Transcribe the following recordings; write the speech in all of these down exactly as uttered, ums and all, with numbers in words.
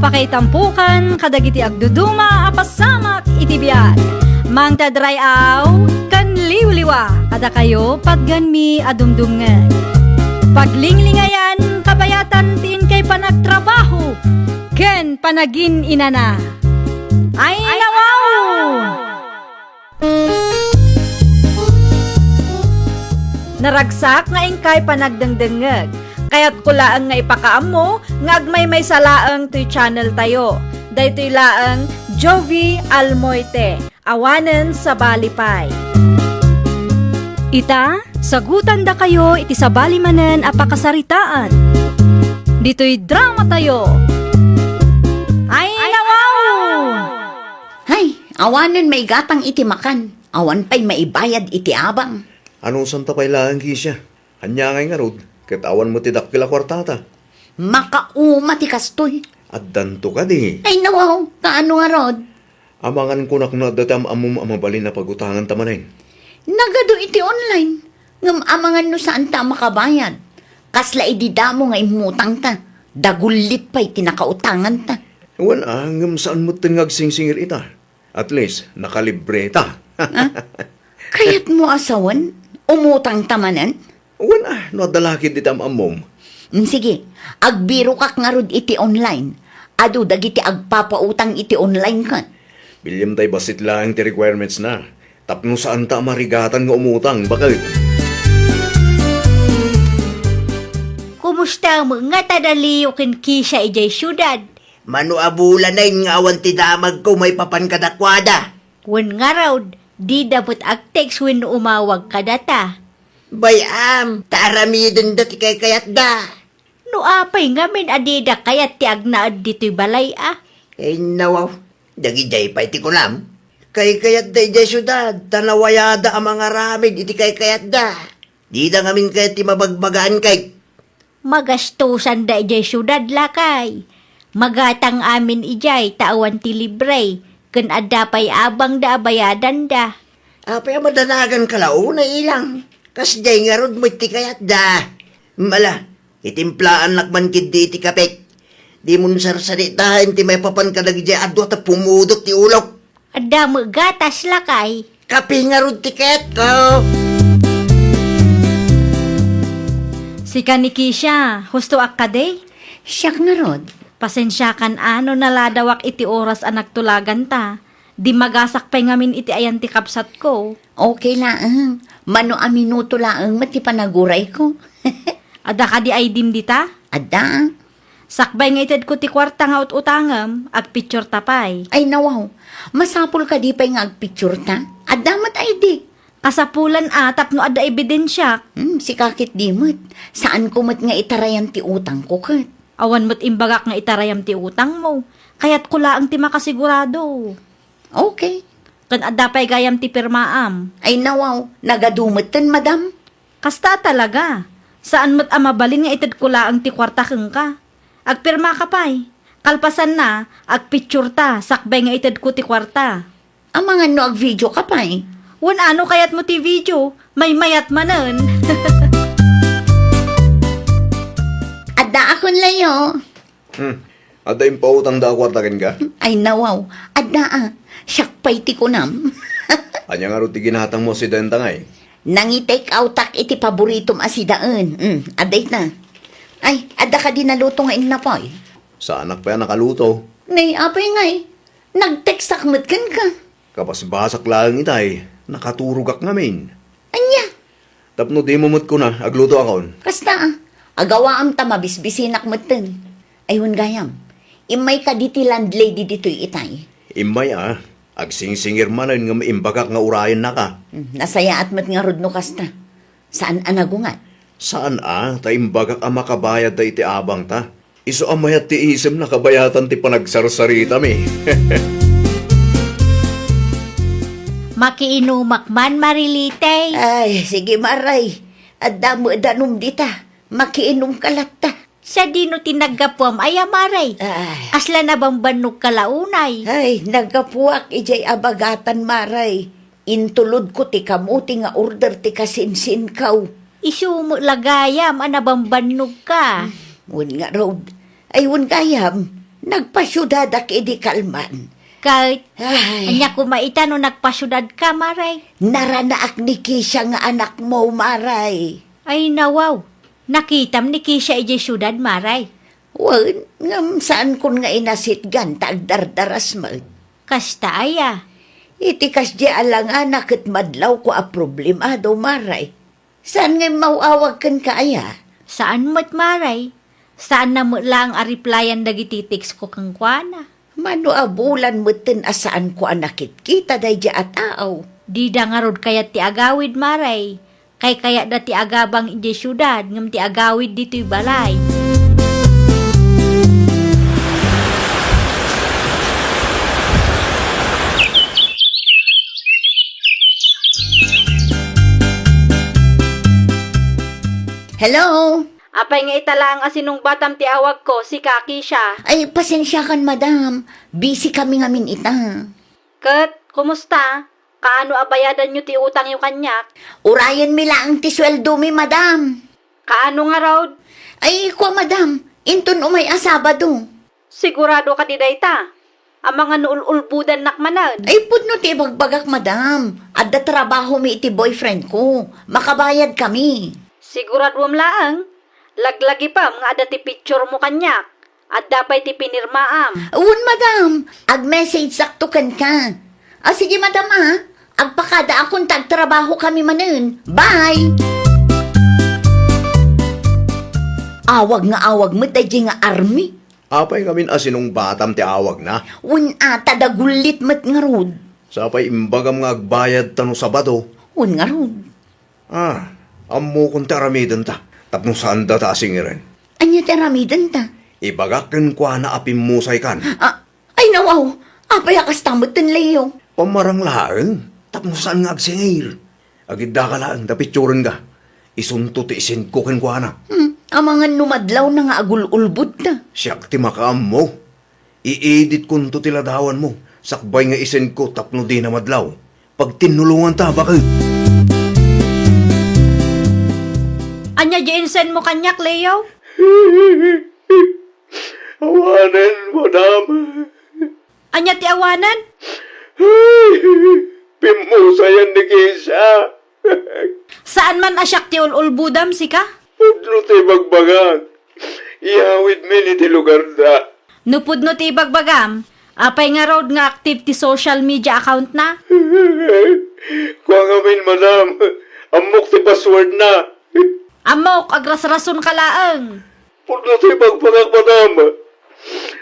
Pakaitampukan kadagiti agduduma a pasamak iti biag. Mangted ray-aw ken liwliwa kadakayo patgenmi a dumdumngeg. Paglinglingayan kabayatan ti inkay panagtrabaho ken panagin-inana. Ay, nawaw! Naragsak nga inkay panagdengdengngeg. Kayatko laeng nga ipakaammo nga agmaymaysa laeng toy channel tayo. Daytoy laeng Jovi Almoite, awanen sabali pay. Ita, sagutandakayo iti sabali manen a pakasaritaan. Ditoy drama tayo. Ay, nawaw! Hay, awanen maigatang iti makan, awan pay maibayad iti abang. Anusanta pay laeng, Kesia? Ania ngay ngarud, ket awan met ti dakkel a kuartata? Makauma ti kastoy. Addanto kadi? Ay, nawaw, kaano ngarud? Amangan kunak no adda ti am-ammom a mabalin a pagutanganta manen. Nagadu iti online, ngem amangan no saanta a makabayad. Kasla idi damo nga immutangta, dagullit pay ti nakautanganta. Wen a, ngem saan metten nga agsingsingir ita. At least, nakalibreta. Ah? Kayatmo a sawen? Umutangta manen? Wen a, no adda la ketdi ti am-ammom. Mm, sige, agbirokak ngarud iti online. Adu dagiti agpapautang iti online ket. Bilyem tay bassit laeng ti requirements na. Tapno saanta a marigatan nga umutang, baket. Kumusta met nga ta naliyo ken Kesia idiay siudad? Mano a bulanen nga awan ti damagko maipapan kadakuada. Wen ngarud, dida met agtext wenno umawag kadata. Bay-am, ta aramidenda ti kaykayatda. No apay ngamin a dida kayat ti agnaed ditoy balay a? Ay, nawaw, dagidiay pay ti kunam. Kaykayatda idiay siudad, ta nawayada a mangaramid iti kaykayatda. Dida ngamin kayat ti mabagbagaan kay. Magastosanda idiay siudad, lakay. Magatang amin idiay ta awan ti libre, ken adda pay abangda a bayadanda. Apay a madanagan ka la unay, ilang? Kasdiay ngarud met ti kayatda. Mala, itimplaannak man ketdi iti kapek. Dimon sarsaritaen ti maipapan kadagiti adu a ta pumudot ti ulok. Adda met gatas, lakay. Kape ngarud ti kayatko. Sika ni Kesia, husto ak kadi? Siak ngarud. Pasensiakan a no naladawak iti oras a nagtulaganta. Dimmagasak pay ngamin iti ayan ti kabsatko. Okay laeng. Mano a minuto laeng met ti panagurayko. Adda kadi I D-m dita? Adda. Sakbay nga itedko ti kuarta nga ut-utangem, agpictureta pay. Ay, nawaw. Masapul kadi pay nga agpictureta? Adda met I D. Kasapulan a tapno adda ebidensiak. Hmm, sika ketdi met. Saanko met nga itarayam ti utangko ket. Awan met imbagak nga itarayam ti utangmo. Kayatko laeng ti makasigurado. Okay. Ken adda pay gayam ti pirmaam. Ay, nawaw, nagadu metten, madam. Kasta talaga. Saan met a mabalin nga itedko laeng ti kuarta kenka. Agpirmaka pay. Kalpasanna, agpictureta, sakbay nga itedko ti kuarta. Amangan no agvideo ka pay. Wen a no kayatmo ti video, maymayat manen. Adda a kun layo. Hmm. Adda impautangda a kuarta kenka? Ay, nawaw. Adda a. Siak pay ti kunam. Ania ngarud ti ginatangmo a sidaenta ngay? Nangi-take out-ak iti paboritom a sidaen. Hmm, adda ita. Ay, adda kadi naluto nga innapoy? Saanak pay a nakaluto. Nay, apay ngay. Nag-textak met kenka. Kabasbasak laeng itay, nakaturogak ngamin. Ania? Tapno dimo met kuna, aglutoakon. Kasta, a. Agawaam ta mabisbisinak metten. Ay, wen gayam. Immay kadi ti landlady ditoy itay? Immay a. Agsingsingir manen ngem imbagak nga urayennaka. Hmm, nasayaat met ngarud no kasta. Saan a nagungar? Saan a, ta imbagak a makabayadta iti abangta. Isu a mayat ti isemna kabayatan ti panagsarsaritami. Makiinumak man, Marilite. Ay, sige, Maray. Adda met danum dita. Makiinumka latta. Sadino ti naggapuam aya, Maray? Ay. Kasla nabambannogka la unay? Ay, naggapuak idiay abagatan, Maray. Intulodko ti kamote nga order ti kasinsinkaw. Isu met la gayam a nabambannogka. Hmm, wen ngarud. Ay, wen gayam, Nagpasiudadak idi kalman. Ket, Ay. Ania koma ita no nagpasiudadka, Maray? Naranaak ni Kisha nga anakmo, Maray. Ay, nawaw. Nakitam ni Kisha idiay siudad, Maray? Wen, ngem saankon nga inasitgan ta agdardaras met. Kasta aya? Iti kasdi a langana ket madlawko a problemado, Maray. Saan nga immaw-awag kenka aya? Saan met, Maray. Saanna met laeng a replyan dagiti text ko kenkuana. Mano a bulan metten a saanko a nakitkita daydiay a tao. Dida ngarud kayat ti agawid, Maray. Kaykayatda ti agabang idiay siudad ngem ti agawid ditoy balay. Hello? Apay nga ita laeng a sinungbatam ti awagko, sika, Kisha? Ay, pasensiakan, madam. Busy kami ngamin ita. Ket, kumusta? Kaano a bayadanyo ti utangyo kaniak? Urayenmi laeng ti sueldomi, madam. Kaano ngarud? Ay, kua, madam. Inton umay a Sabado. Sigurado kadi dayta? Amangan no ul-ulbodannak manen. Ay, pudno ti ibagbagak, madam. Adda trabahomi iti boyfriend ko. Makabayad kami. Siguraduam laeng, laglagipem nga adda ti picture mo kaniak. Adda pay ti pinirmaam. Wen, madam. Ag-message sakto kenka. Ah, sige, madam, ah. Agpakadaakon ta agtrabaho kami manen. Bye! Awag nga awag met daydiay nga Army. Apay ngamin a sinungbatam ti awagna? Wen a, ta dagullit met ngarud. Sapay imbagam nga agbayadta no Sabado. Wen ngarud. Ah, ammokon ti aramidenta, tapno saandata a singiren. Ania ti aramidenta? Ibagak kenkuana a pimmusaykan. Ah, ay nawaw, apay a kasta metten, Leo? Pamarang laeng, tapno saan nga agsingir. Agiddaka laeng ta picturenka. Isunto ti isendko kenkuana. Hmm, amangan no madlawna nga agul-ulbodta. Siak ti makaammo. I-editkonto ti ladawanmo, sakbay nga isendko tapno dina madlaw. Pagtinnulonganta, baket. Ania di insendmo kaniak, Leo? Awanen, madam. Ania ti awanen? Pimmusayan ni Kisha. Saan man a siak ti ul-ulbodam, sika? Pudno ti ibagbagak. Iyawidmin iti lugarda. No pudno ti ibagbagam, apay ngarud nga active ti social media account na? Kua ngamin, madam. Ammok ti password na. Ammok, agrasrason ka laeng. Pudno ti ibagbagak, madam.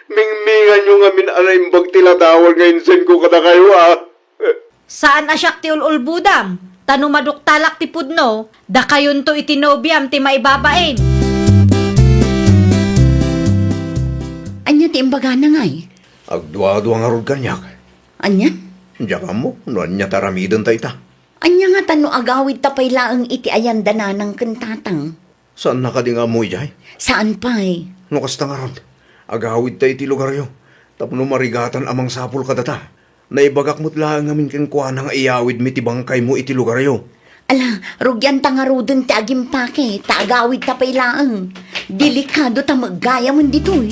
Mingminganyo ngamin a naimbag ti ladawan nga insendko kadakayo, a. Saan a siak ti ul-ulbodam, ta no maduktalak ti pudno, dakayonto iti nobiam ti maibabain. Ania ti imbagana, ngay? Agduadua ngarud kaniak. Ania? Diak ammo no ania ti aramidenta ita. Ania ngata no agawidta pay laeng iti ayan da nanang ken tatang? Saanna kadi nga ammo idiay? Saan pay. No kasta ngarud, agawidta iti lugaryo tapno marigatan a mangsapul kadata. Naibagak met laeng ngamin kenkuana nga iyawidmi ti bangkaymo iti lugaryo. Ala, rugianta ngaruden ti agimpake, ta agawidta pay laeng. Delikado ta meggayam ditoy.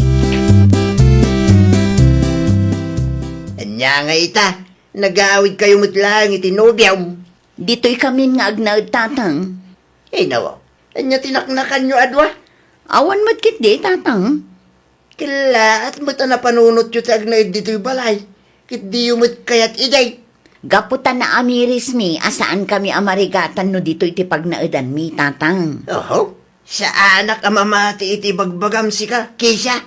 Ania nga ita, nagawidkayo met laeng iti nobiam? Ditoy kamin nga agnaed, tatang. Ay, nawa. Ania ti naknakanyo a dua? Awan met ketdi, tatang. Kellaat met a napanunotyo ti agnaed ditoy balay, ket diyo met kayat idiay. Gapu ta naamirismi a saankami a marigatan no ditoy ti pagnaedanmi, tatang. Oho. Saanak a mamati iti bagbagam, sika, Kisha.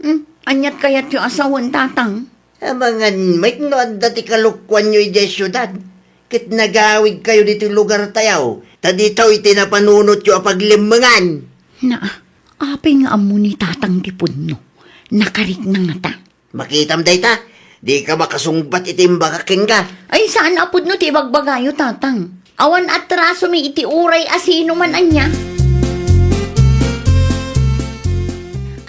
Hmm, aniat kayatyo a sawen, tatang? Amangan met no adda ti kalokuanyo idiay siudad, ket nagawidkayo ditoy lugartayo, ta ditoy ti napanunotyo a paglemmengan. Na, apay nga ammo ni tatang ti pudno? Nakarikna ngata. Makitam dayta, dika makasungbat iti imbagak kenka. Ay, saan a pudno ti ibagbagayo, tatang. Awan atrasomi iti uray a sino man ania.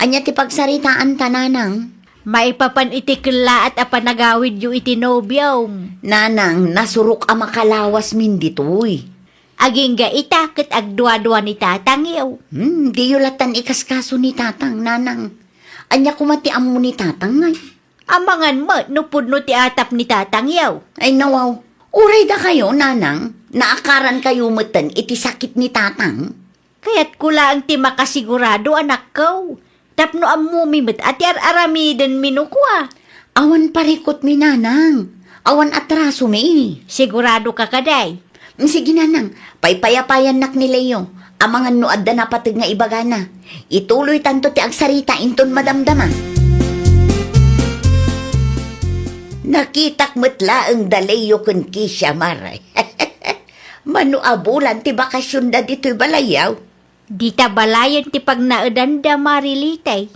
Ania ti pagsaritaanta, nanang? Maipapan iti kellaat a panagawidyo iti nobiom. Nanang, nasurok a makalawasmin ditoy. Agingga ita ket agduadua ni tatangyo. Hmm, diyo latan ikaskaso ni tatang, nanang. Ania koma ti ammo ni tatang, ay? Amangan met no pudno ti atap ni tatangyo. Ay, nawaw. Uray dakayo, nanang, naakarankayo metten iti sakit ni tatang. Kayatko laeng ti makasigurado, anakko. Tapno ammomi met a ti ar-aramidenmi no kua. Awan parikutmi, nanang. Awan atrasomi. Sigurado ka kadi? Sige, nanang, paypayapayannak ni Leo. Amangan no adda napateg nga ibagana. Ituloytanto ti agsarita inton madamdama. Nakitak met laeng da Leo ken Kisha, Mare. Mano a bulan ti bakasionda ditoy balayyo? Dita balayen ti pagnaedanda, Mare Litay.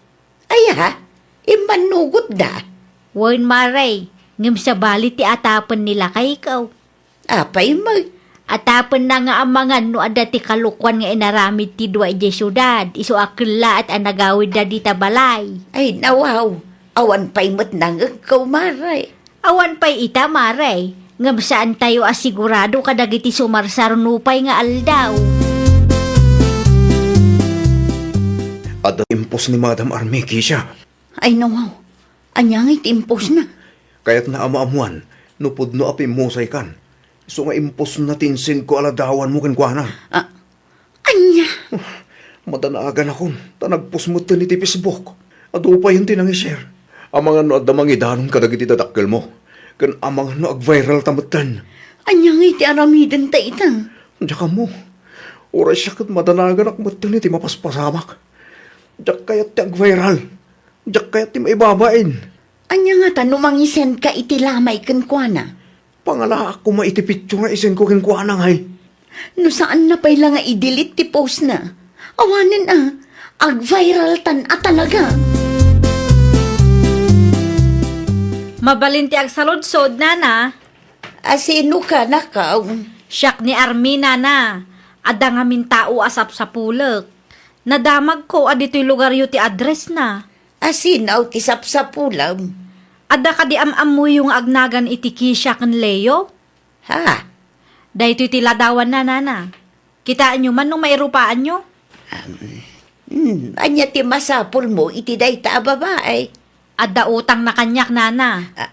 Aya, immannugotda? Wen, Mare, ngem sabali ti atapen ni lakayko. Apay met? Atapenna nga amangan no adda ti kalokuan nga inaramid ti dua idiay siudad, isu a kellaat a nagawidda dita balay. Ay, nawaw, awan pay met nangegko, Mare. Awan pay ita, Mare, ngem saantayo a sigurado kadagiti sumarsar nupay nga aldaw. Adda impos ni Madam Army, Kisha. Ay, nawaw. Ania ngay ti impos na? Kayatna a maammuan no pudno a pimmusaykan. Isu nga impos na ti insend ko a ladawanmo kenkuana. Ah, ania? Madanaganakon, ta nagpost metten iti Facebook. Adu payen ti nangi-share. Amangan no adda mangidanon kadagiti dadakkelmo. Ken amangan no ag-viral ta metten. Ania ngay ti aramiden ta ita? Diak ammo. Uray siak ket madanaganak metten iti mapaspasamak. Diak kayat ti ag-viral. Diak kayat ti maibabain. Ania ngata no mangisend ka iti lamay kenkuana? Pangalaak koma iti picture nga isend ko kenkuana, ngay. No saan na pay la nga i-delete ti post na. Awanen a, ag-viral tan a talaga. Mabalin ti agsaludsod, nana. A sino ka, nakaw? Siak ni Army, nana. Adda ngamin tao a sapsapulek. Nadamagko a ditoy lugaryo ti address na. A sino ti sapsapulem? Adda kadi am-ammoyo nga agnagan iti Kisha ken Leo? Ha? Daytoy ti ladawanna, nana. Kitaenyo man no mairupaanyo? Hmm, ania ti masapulmo iti dayta a babae? Adda utangna kaniak, nana. Ah,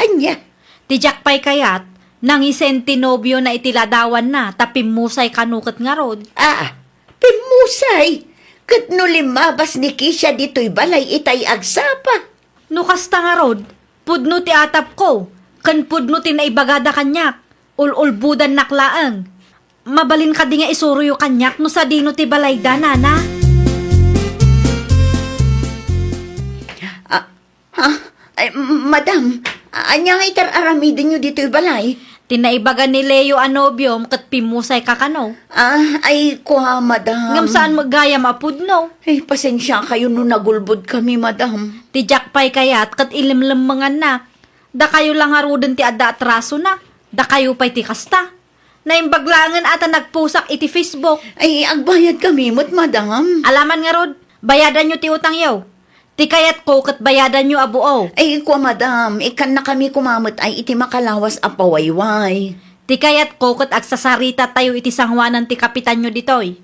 ania? Ti diak pay kayat, nangisend ti nobiona iti ladawanna ta pimmusay kano ket ngarud. Ah, pimmusay? Ket no limmabas ni Kisha ditoy balay itay agsapa? No kasta ngarud, pudno ti atapko, ken pudno ti naibagada kaniak, ul-ulbodannak laeng. Mabalin kadi nga isuroyo kaniak no sadino ti balayda, nana? Ah, ha? Ay, m-, madam, ania nga itar-aramidenyo ditoy balay? Ti naibaga ni Leo a nobiom ket pimmusay ka kano. Ah, ay, kua, madam. Ngem saan met gayam a pudno. Ay, pasensia kayo no nagulbod kami, madam. Ti diak pay kayat ket ilimlemmengannak. Dakayo la ngaruden ti adda atrasona. Dakayo pay ti kasta. Naimbag laengen a ta nagpusak iti Facebook. Ay, agbayad kami met, madam. Alaman ngarud, bayadanyo ti utangyo. Ti kayatko ket bayadanyo a buo. Ay, kua, madam, ikkannakami koma met ay iti makalawas a pawayway. Ti kayatko ket agsasaritatayo iti sangoanan ti kapitanyo ditoy.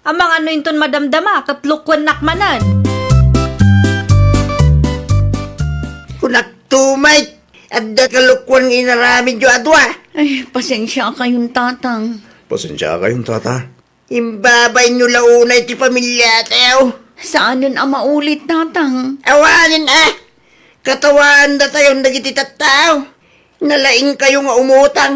Amangan no inton madamdama ket lukuennak manen. Kunak tumay, adda kalokuan nga inaramidyo a dua. Ay, pasensia kayon, tatang. Pasensia kayon, tata. Imbabainyo la unay ti pamiliatayo. Saanen a maulit, tatang. Awanen a, katawaan datayon dagiti tattao. Nalaingkayo nga umutang,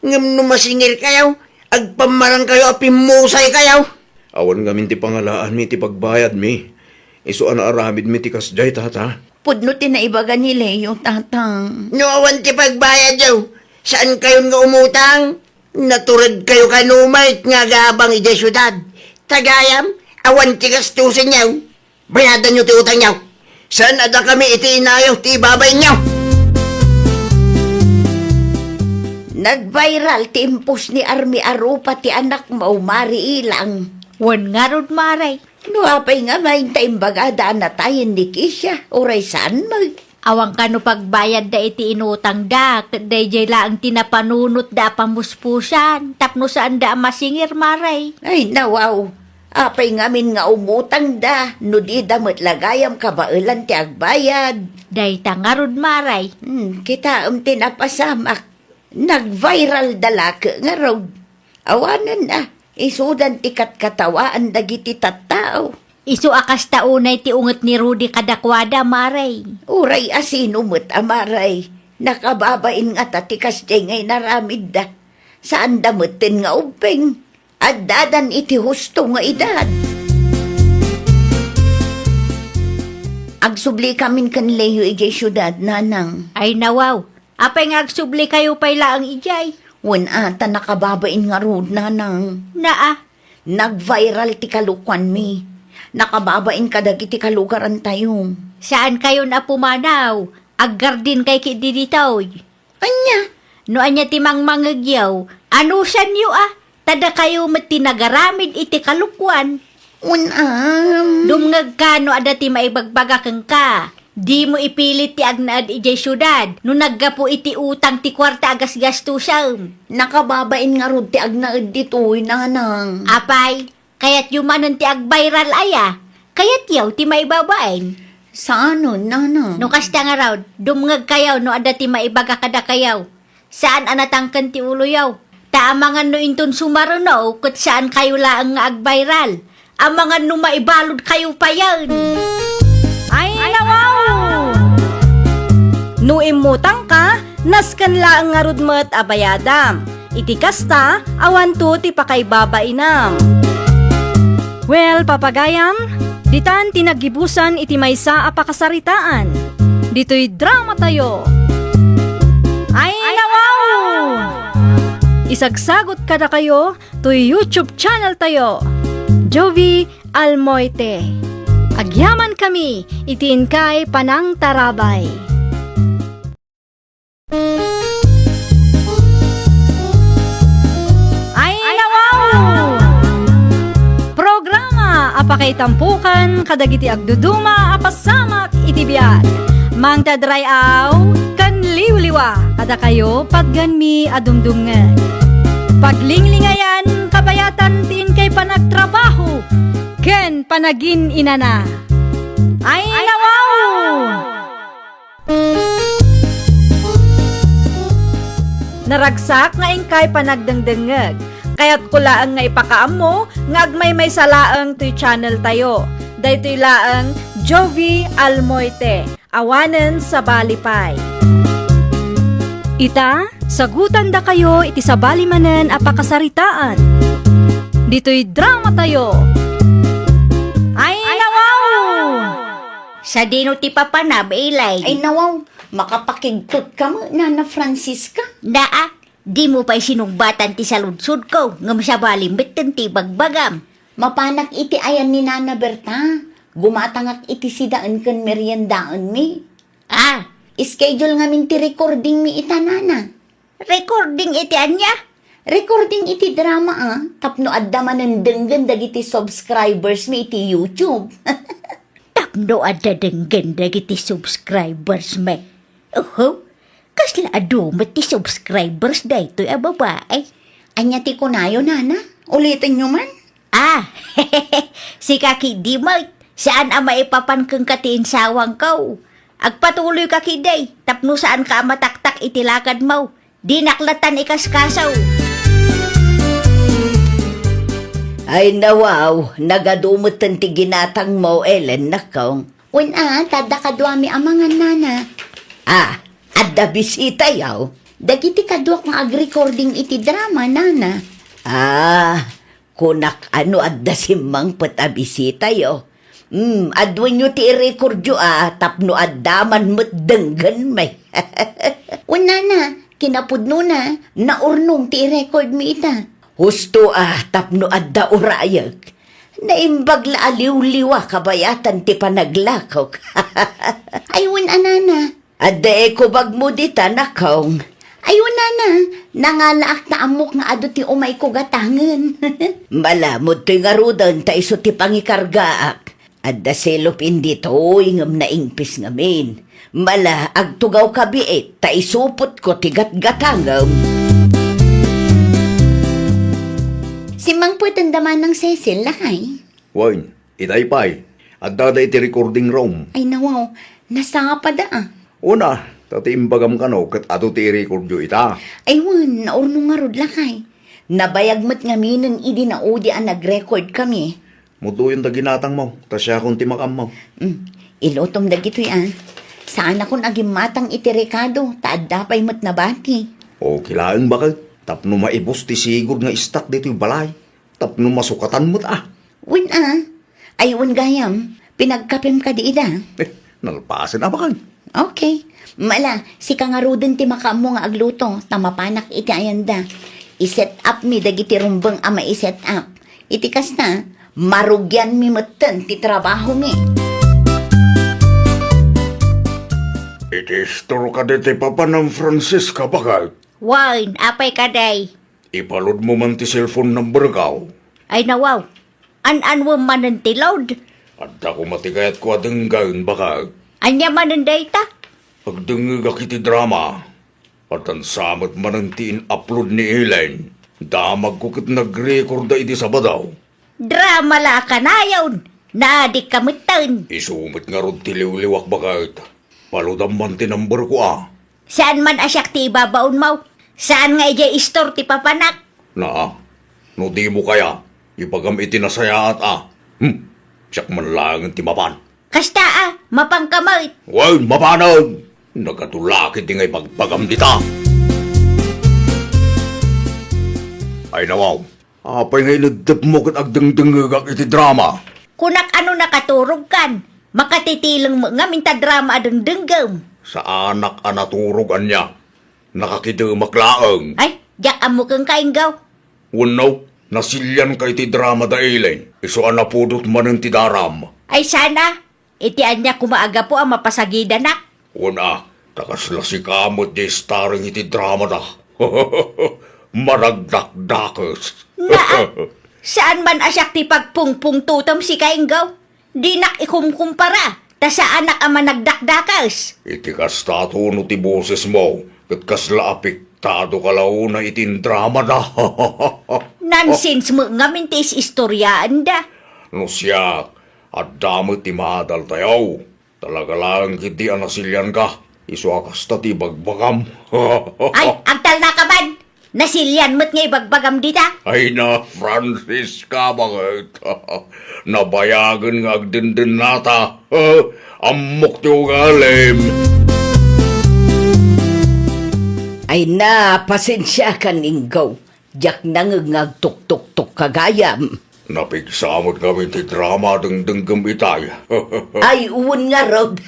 ngem no masingirkayo, agpammarangkayo a pimmusaykayo. Awan ngamin ti pangalaanmi iti pagbayadmi. Isu a naaramidmi ti kasdiay, tata. Pudno ti naibaga ni Leo, tatang. No awan ti pagbayadyo, saankayon nga umutang. Naturedkayo kano met nga agabang idiay siudad. Ta gayam, awan ti gastusenyo. Bayadanyo ti utangyo. Saan a dakami iti inayo ti ibabainyo. Nag-viral ti impos ni Army a rupa ti anakmo, Mari Ilang. Wen ngarud, Mare. No apay nga main ta imbagada a natayen ni Kisha, uray saan met. Awan kano pagbayadda iti inutangda, ket daydiay laeng ti napanunotda a pamuspusan, tapno saanda a masingir, Mare. Ay, nawaw. Apay ngamin nga umutangda, no dida met la gayam kabaelan ti agbayad? Dayta ngarud, Maray. Hmm, kitaem ti napasamak. Nag-viral da lake ngarud. Awanen a, isudan ti katkatawaan dagiti tattao. Isu a kasta unay ti unget ni Rudy kadakuada, Maray. Uray a sino met a Maray, nakababain ngata ti kasdiay nga inaramidda. Saanda metten nga ubbing. Addadan iti husto nga edad. Agsubli kamin ken Leo idiay siudad, Nanang. Ay, nawaw. Apay nga agsubli kayo pay laeng idiay? Wen a, ta nakababain ngarud, Nanang. Naa. Nag-viral ti kalokuanmi. Nakababain kadagiti kalugarantayo. Saan kayon a pumanaw? Aggardin kay ki diditoy. Ania? No ania ti mangmangegyo, anusanyo a, ta dakayo met ti nagaramid iti kalokuan. Wen, am. Dumngegka no adda ti maibagbaga kenka. Dimo ipilit ti agnaed idiay siudad no naggapu iti utang ti kuarta a gasgastusem. Nakababain ngarud ti agnaed ditoy, Nanang. Apay, kayatyo manen ti agbayral aya? Kayatyo ti maibabain? Saanen, Nanang. No kasta ngarud, dumngegkayo no adda ti maibaga kadakayo. Saan a natangken ti uloyo. Ta amangan no inton sumaruno, ket saan kayo laeng nga agbayral. Amangan no maibalud kayo payen. Ay, nawaw! No immutangka, nasken laeng ngarud met a bayadam. Iti kasta, awanto ti pakaibabainam. Well, papagayam, ditan ti naggibusan iti maysa a pakasaritaan. Ditoy dramatayo. Ay, nawaw! Isagsagot kadakayo toy YouTube channel tayo, Jovi Almoite. Agyaman kami iti inkay panangtarabay. Ay, nawaw! Programa a pakaitampukan kadagiti agduduma a pasamak iti biag. Mangted ray-aw ken liwliwa kadakayo patgenmi a dumdumngeg. Paglinglingayan kabayatan ti inkay panagtrabaho ken panagin-inana. Ay, nawaw! Naragsak nga inkay panagdengdengngeg. Kayatko laeng nga ipakaammo nga agmaymaysa laeng toy channel tayo. Daytoy laeng Jovi Almoite, awanen sabali pay. Ita, sagutandakayo iti sabali manen a pakasaritaan. Ditoy dramatayo. Ay, nawaw! Sadino ti papanam, Ilay? Ay, nawaw, makapakigtot ka met, Nana Francisca. Naa, dimo pay sinungbatan ti saludsodko, ngem sabali metten ti ibagbagam. Mapanak iti ayan ni Nana Berta. Gumatangak iti sidaen ken meriendaenmi. Ah, schedule ngamin ti recordingmi ita, Nana. Recording iti ania? Recording iti drama, a, tapno adda manen denggen dagiti subscribers mi iti YouTube. Tapno adda denggen dagiti subscribers mi. Oho, kasla adu met ti subscribers daytoy a babae. Ania ti kunayo, Nana? Ulitenyo man. Ah, sika ketdi met, saan a maipapan kenka ti insawangko. Agpatuloyka ketdi, tapno saanka a mataktak iti lakadmo. Dinak lattan ikaskaso. Ay, nawaw, nagadu metten ti ginatangmo, Ellen, nakong. Wen a, ta adda kaduami a mangan, Nana. Ah, adda bisitayo? Dagiti kaduak nga agrecording iti drama, Nana. Ah, kunak a no adda simmangpet a bisitayo. Hmm, aduenyo ti irecordyo a tapno adda man met denggenmi. Wen, Nana, kinapudnona, naurnong ti irecordmi ita. Husto a tapno adda urayek. Naimbag la a liwliwa kabayatan ti panaglakok. Ay, wen a, Nana. Adda ekobagmo dita, nakong. Ay, wen a, Nana, nangalaak ta ammok nga adu ti umayko gatangen. Malamud toy ngaruden ta isu ti pangikargaak. Adda selopin ditoy ngem naingpis ngamin. Mala, agtugawka biit ta isupotko ti gatgatangem. Simmangpeten da manang Cecil, lakay. Wen, itay pay. Addada iti recording room. Ay, nawaw, nasapada, ah. Una, ta ti imbagam kano ket adu ti i-recordyo ita. Ay, wen, naurno ngarud, lakay. Nabayag met ngaminen idi naudi a nag-record kami. Mudoyon da ginatangmo, ta siakon ti makaammo. Mm, ilutom dagitoy, ah. Saanakon a gimmatang iti rekado, ta adda pay met nabati. Okay laeng, baket, tapno maibus ti sigud nga istak ditoy balay. Tapno masukatan met, ah. Wen, ah. Ay, wen gayam, pinagkapem kadi ida? Eh, nalpasen, a, baket. Okay. Mala, sika ngaruden ti makaammo nga agluto, ta mapanak iti ayanda. I-set up mi dagiti rumbeng a mai-set up. Iti kasta, marugianmi metten ti trabahomi. Iti istor kadi ti papanam, Francisca, baket? Wen, apay kadi? Ipaludmo man ti cellphone number ko. Ay, nawaw. An-anwem manen ti load? Adda koma ti kayatko a denggen, baket. Ania manen dayta? Agdengngegak iti drama. Addan sa met manen ti in-upload ni Ellen. Damagko ket nagrekorda idi Sabado. Drama la a kanayon. Naadikka metten. Isu met ngarud ti liwliwak, baket. Paludam man ti number ko, a. Saan man a siak ti ibabaonmo. Saan nga idiay istor ti papanak. Naa, no dimo kaya, ibagam iti nasayaat, a. Hmm, siak man laengen ti mapan. Kasta, a, mapanka met. Wen, mapanen! Nagadu la ketdi nga ibagbagam dita. Ay, nawaw, apay nga ineddetmo ket agdengdengngegak iti drama? Kunak a no nakaturogkan, makatitileng met ngamin ta drama a dengdenggem. Saanak a naturog, ania? Nakakidemak laeng. Ay, diak ammo kenka, Inggaw. Wenno, nasilianka iti drama da Ellen, isu a napudot manen ti daram. Ay, saan a, iti ania koma a gapu a mapasagidanak? Wen a, ta kasla sika met ti starring iti drama da. Managdakdakes. Naa, saan man a siak ti pagpungpungtotem, sika, Inggaw. Dinak ikumkumpara, ta saanak a managdakdakes. Iti kasta, tono ti bosesmo, ket kasla apektado ka la unay iti indramada. Nonsense met ngamin ti is-istoriaenda. No siak, adda met ti maadaltayo. Talaga laeng ketdi a nasilianka. Isu a kasta ti ibagbagam. Ay, agtalnaka man! Nasilian met nga ibagbagam dita? Ay na, Francisca, baket? Nabayagen nga agdendennata. Ammok ti ugalim. Ay na, pasensiakan, Inggaw. Diak nangngeg nga agtuktoktok ka gayam. Napigsa met ngamin ti drama a dengdenggem itay. Ay, wen ngarud.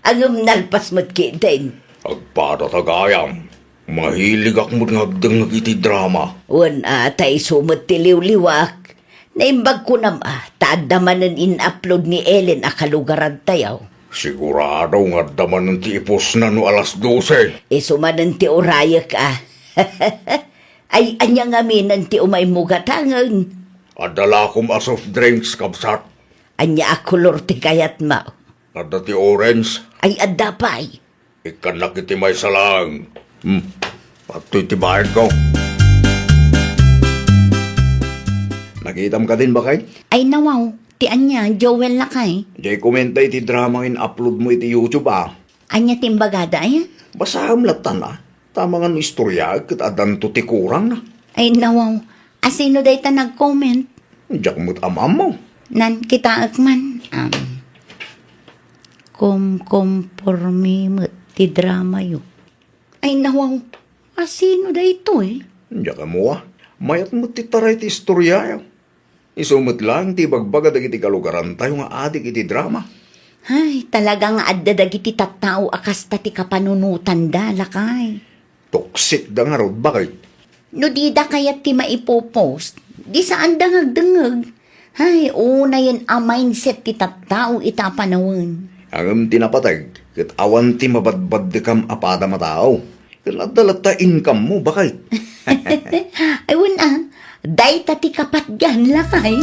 Ngem nalpas met ketdin. Agpadata gayam. Mahiligak met nga agdengngeg iti drama. Wen a, ta isu met ti liwliwak. Naimbag kunam a, ta adda manen in-upload ni Ellen a kalugarantayo. Sigurado nga adda manen ti ipusna no alas dose. Isu manen ti urayek a. Ay, ania ngaminen ti umaymo gatangen? Adda la koma a soft drinks, kabsat. Ania a kolor ti kayatmo? Adda ti orange. Ay, adda pay. Ikkannak iti maysa laeng. Hmm. Adtoy ti bayadko. Nakitam kadin, baket? Ay, nawaw. Ti ania, Joel, lakay? Diay komenta iti drama nga in-upload mo iti YouTube, a. Ania ti imbagada, aya? Basaem lattan, a. Ta amangan no istorya ket addanto ti kurangna. Ay, nawaw. Asino dayta nag-comment? Diak met am-ammo. Nan, kitaek man. Am, kumkompormi met ti dramayo. Ay, nawaw. Asino daytoy? Diak ammo, a. Mayat met ti taray ti istoryayo. Isu met laeng ti ibagbaga dagiti kalugarantayo nga adik iti drama. Ay, talaga nga adda dagiti tattao a kasta ti kapanunotanda, lakay. Toksikda ngarud, baket? No dida kayat ti maipopost, di saanda nga agdengngeg. Ay, unayen a mindset ti tattao ita a panawen. Ngem ti napateg, ket awan ti mabadbaddekam a padam a tao. Ken adda latta income mo, baket? Ay, wen a, dayta ti kapatgan, lakay.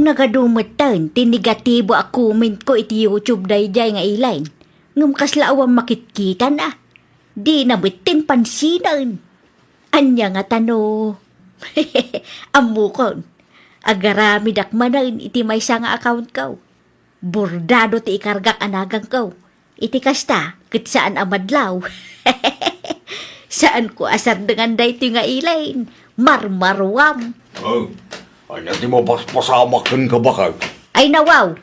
Nagadu metten ti negatibo a comment ko iti YouTube daydiay nga Ellen. Ngem kasla awan makitkitan a. Dina metten pansinen. Ania ngata no Ammokon, agaramidak manen iti maysa nga accountko. Bordado ti ikargak a nagangko. Iti kasta, ket saan a madlaw. Saanko a sardengan daytoy nga Elaine. Marmaruam. Oh, ania ti mapaspasamak kenka, baket? Ay, nawaw.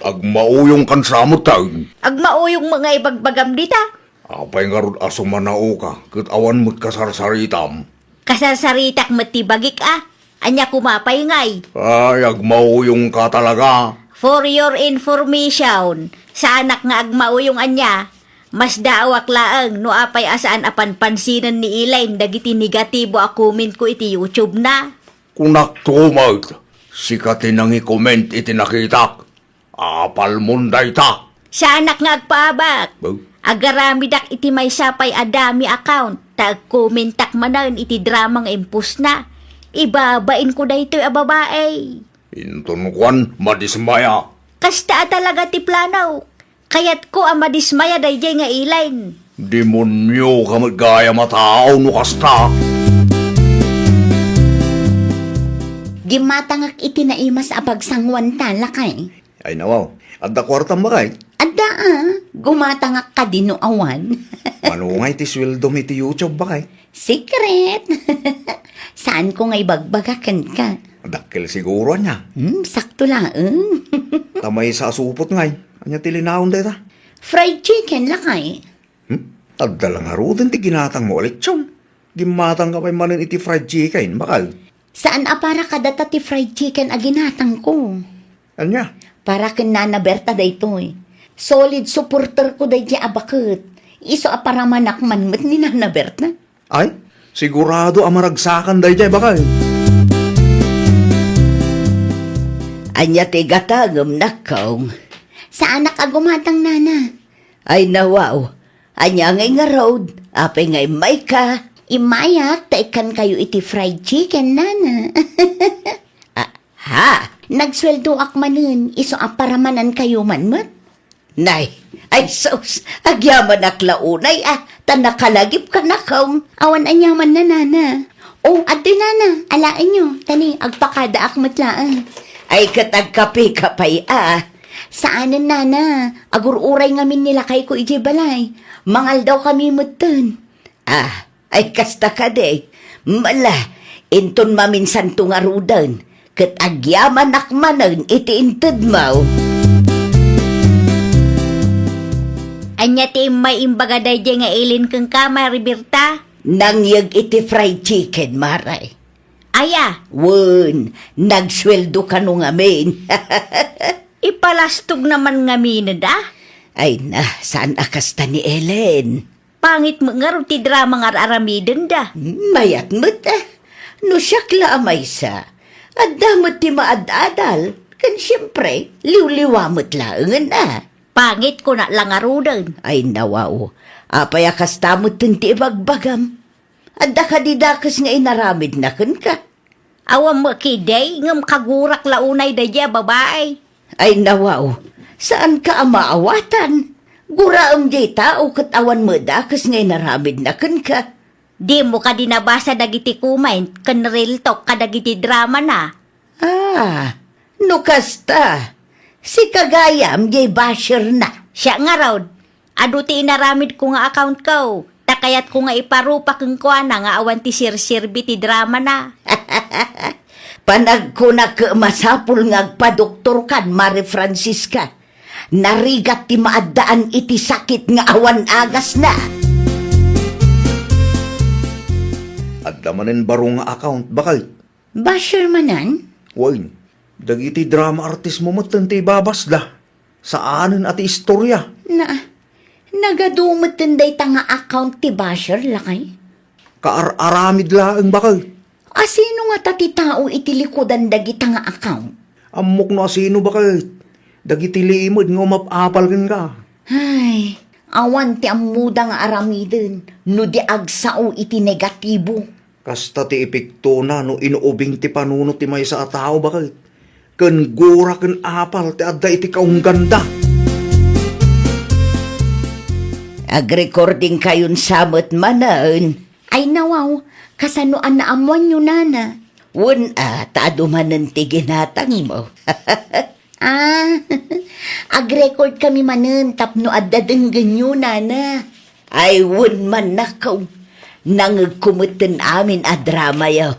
Agmauyongkan sa met, ay. Agmauyong met nga ibagbagam dita. Apay ngarud a sumanaoka, ket awan met kasarsaritam? Kasarsaritak met ti bagik a. Ania koma pay ngay? Ay, agmauyongka talaga. For your information, saanak nga agmauyong ania, masdaawak laeng no apay a saan a panpansinen ni Elaine dagiti negatibo a commentko iti YouTube na. Kunak to met, sika ti nangi-comment iti nakitak. Apalmon dayta. Saanak nga agpaabak. Ba? Agaramidak iti maysa pay a dummy account, ta agkomentak manen iti drama nga impostna. Ibabainko daytoy a babai. Inton kuan, madismaya. Kasta a talaga ti plano. Kayatko a madismaya daydiay nga Elaine. Demonioka met gayam a tao no kasta. Gimmatangak iti naimas a pagsanguanta, lakay. Ay, nawaw. Adda kuartam, baket? Adda, a. Gumatangak kadi no awan. Mano ngay ti sueldom iti YouTube, baket? Secret. Saanko nga ibagbaga kenka. Dakkel siguro, ania? Hmm, sakto laeng. Ta maysa a supot ngay. Ania ti linaon dayta? Fried chicken, lakay. Hmm? Adda la ngaruden ti ginatangmo a lechon. Gimmatangka pay manen iti fried chicken, baket? Saan a para kadata ti fried chicken a ginatangko. Ania? Para ken Nana Berta daytoy. Solid supporterko daydiay a baket. Isu a paramanak man met ni Nana Berta. Ay, sigurado a maragsakan daydiay, baket. Ania ti gatangem, nakkaw? Saanak a gumatang, nana. Ay, nawaw. Ania ngay ngarud? Apay nga immayka? Immayak ta ikkankayo iti fried chicken, nana. Ah, ha? Nagsueldoak manen, isu a paramanankayo man met? Nay, ay sus, agyamanak la unay a, ta nakalagipka, nakkaw. Awan aniamanna, nana. O, adtoy, nana, alaenyo, ta ni, agpakadaak met laeng. Ay, ket agkapeka pay a. Saanen, nana, agur-uray ngamin ni lakayko idiay balay. Mangaldawkami metten. Ah, ay kasta kadi. Mala, inton maminsanto ngaruden, ket agyamanak manen iti intedmo. Ania ti immay imbaga daydiay nga Elaine kenka, Mari Berta? Nangyeg iti fried chicken, Mare. Aya? Wen, nagsueldo kano ngamin. Ipalastog naman ngamin, da? Ay na, saan a kasta ni Elaine? Pangit met ngarud ti drama nga ar-aramidenda. Mayat met, a. No siak la a maysa, adda met ti maad-adal, ken siempre, liwliwa met laengen, a. Pangit, kuna la ngaruden. Ay, nawaw. Apay a kasta metten ti ibagbagam? Adda kadi dakes nga inaramidna kenka? Awan met kadi, ngem kagurak la unay daydiay a babai. Ay, nawaw, saanka a maawatan. Guraem diay tao ket awan met dakes nga inaramidna kenka. Dimo kadi nabasa dagiti comment ken real talk kadagiti dramana? Ah, no kasta, sika gayam diay basherna. Siak ngarud, adu ti inaramidko nga accountko, ta kayatko nga iparupa kenkuana nga awan ti serserbi ti dramana. Panagkunak, masapul nga agpadoktorkan, Mari Francisca. Narigat ti maaddaan iti sakit nga awan agasna. Adda manen baro nga account, baket? Basher manen? Wen, dagiti drama artistmo metten ti ibabasda. Saanen a ti istoria. Na, nagadu metten dayta nga account ti basher, lakay? Kaar-aramid laeng, baket. Asino ngata ti tao iti likudan dagita nga account? Ammok no asino, baket. Dagiti limed nga umap-apal kenka. Ay, awan ti ammoda nga aramiden no di agsao iti negatibo. Kasta ti epektona no inuubing ti panunot ti maysa a tao, baket. Ken gura ken apal ti adda iti kaungganda. Agrecording kayon sa met manen. Ay nawaw, kasano a naammoanyo, nana? Wen a, ta adu manen ti ginatangmo. Ah, ag-recordkami manen tapno adda denggenyo, nana. Ay, wen man, nakaw. Nangegko metten amin a dramayo.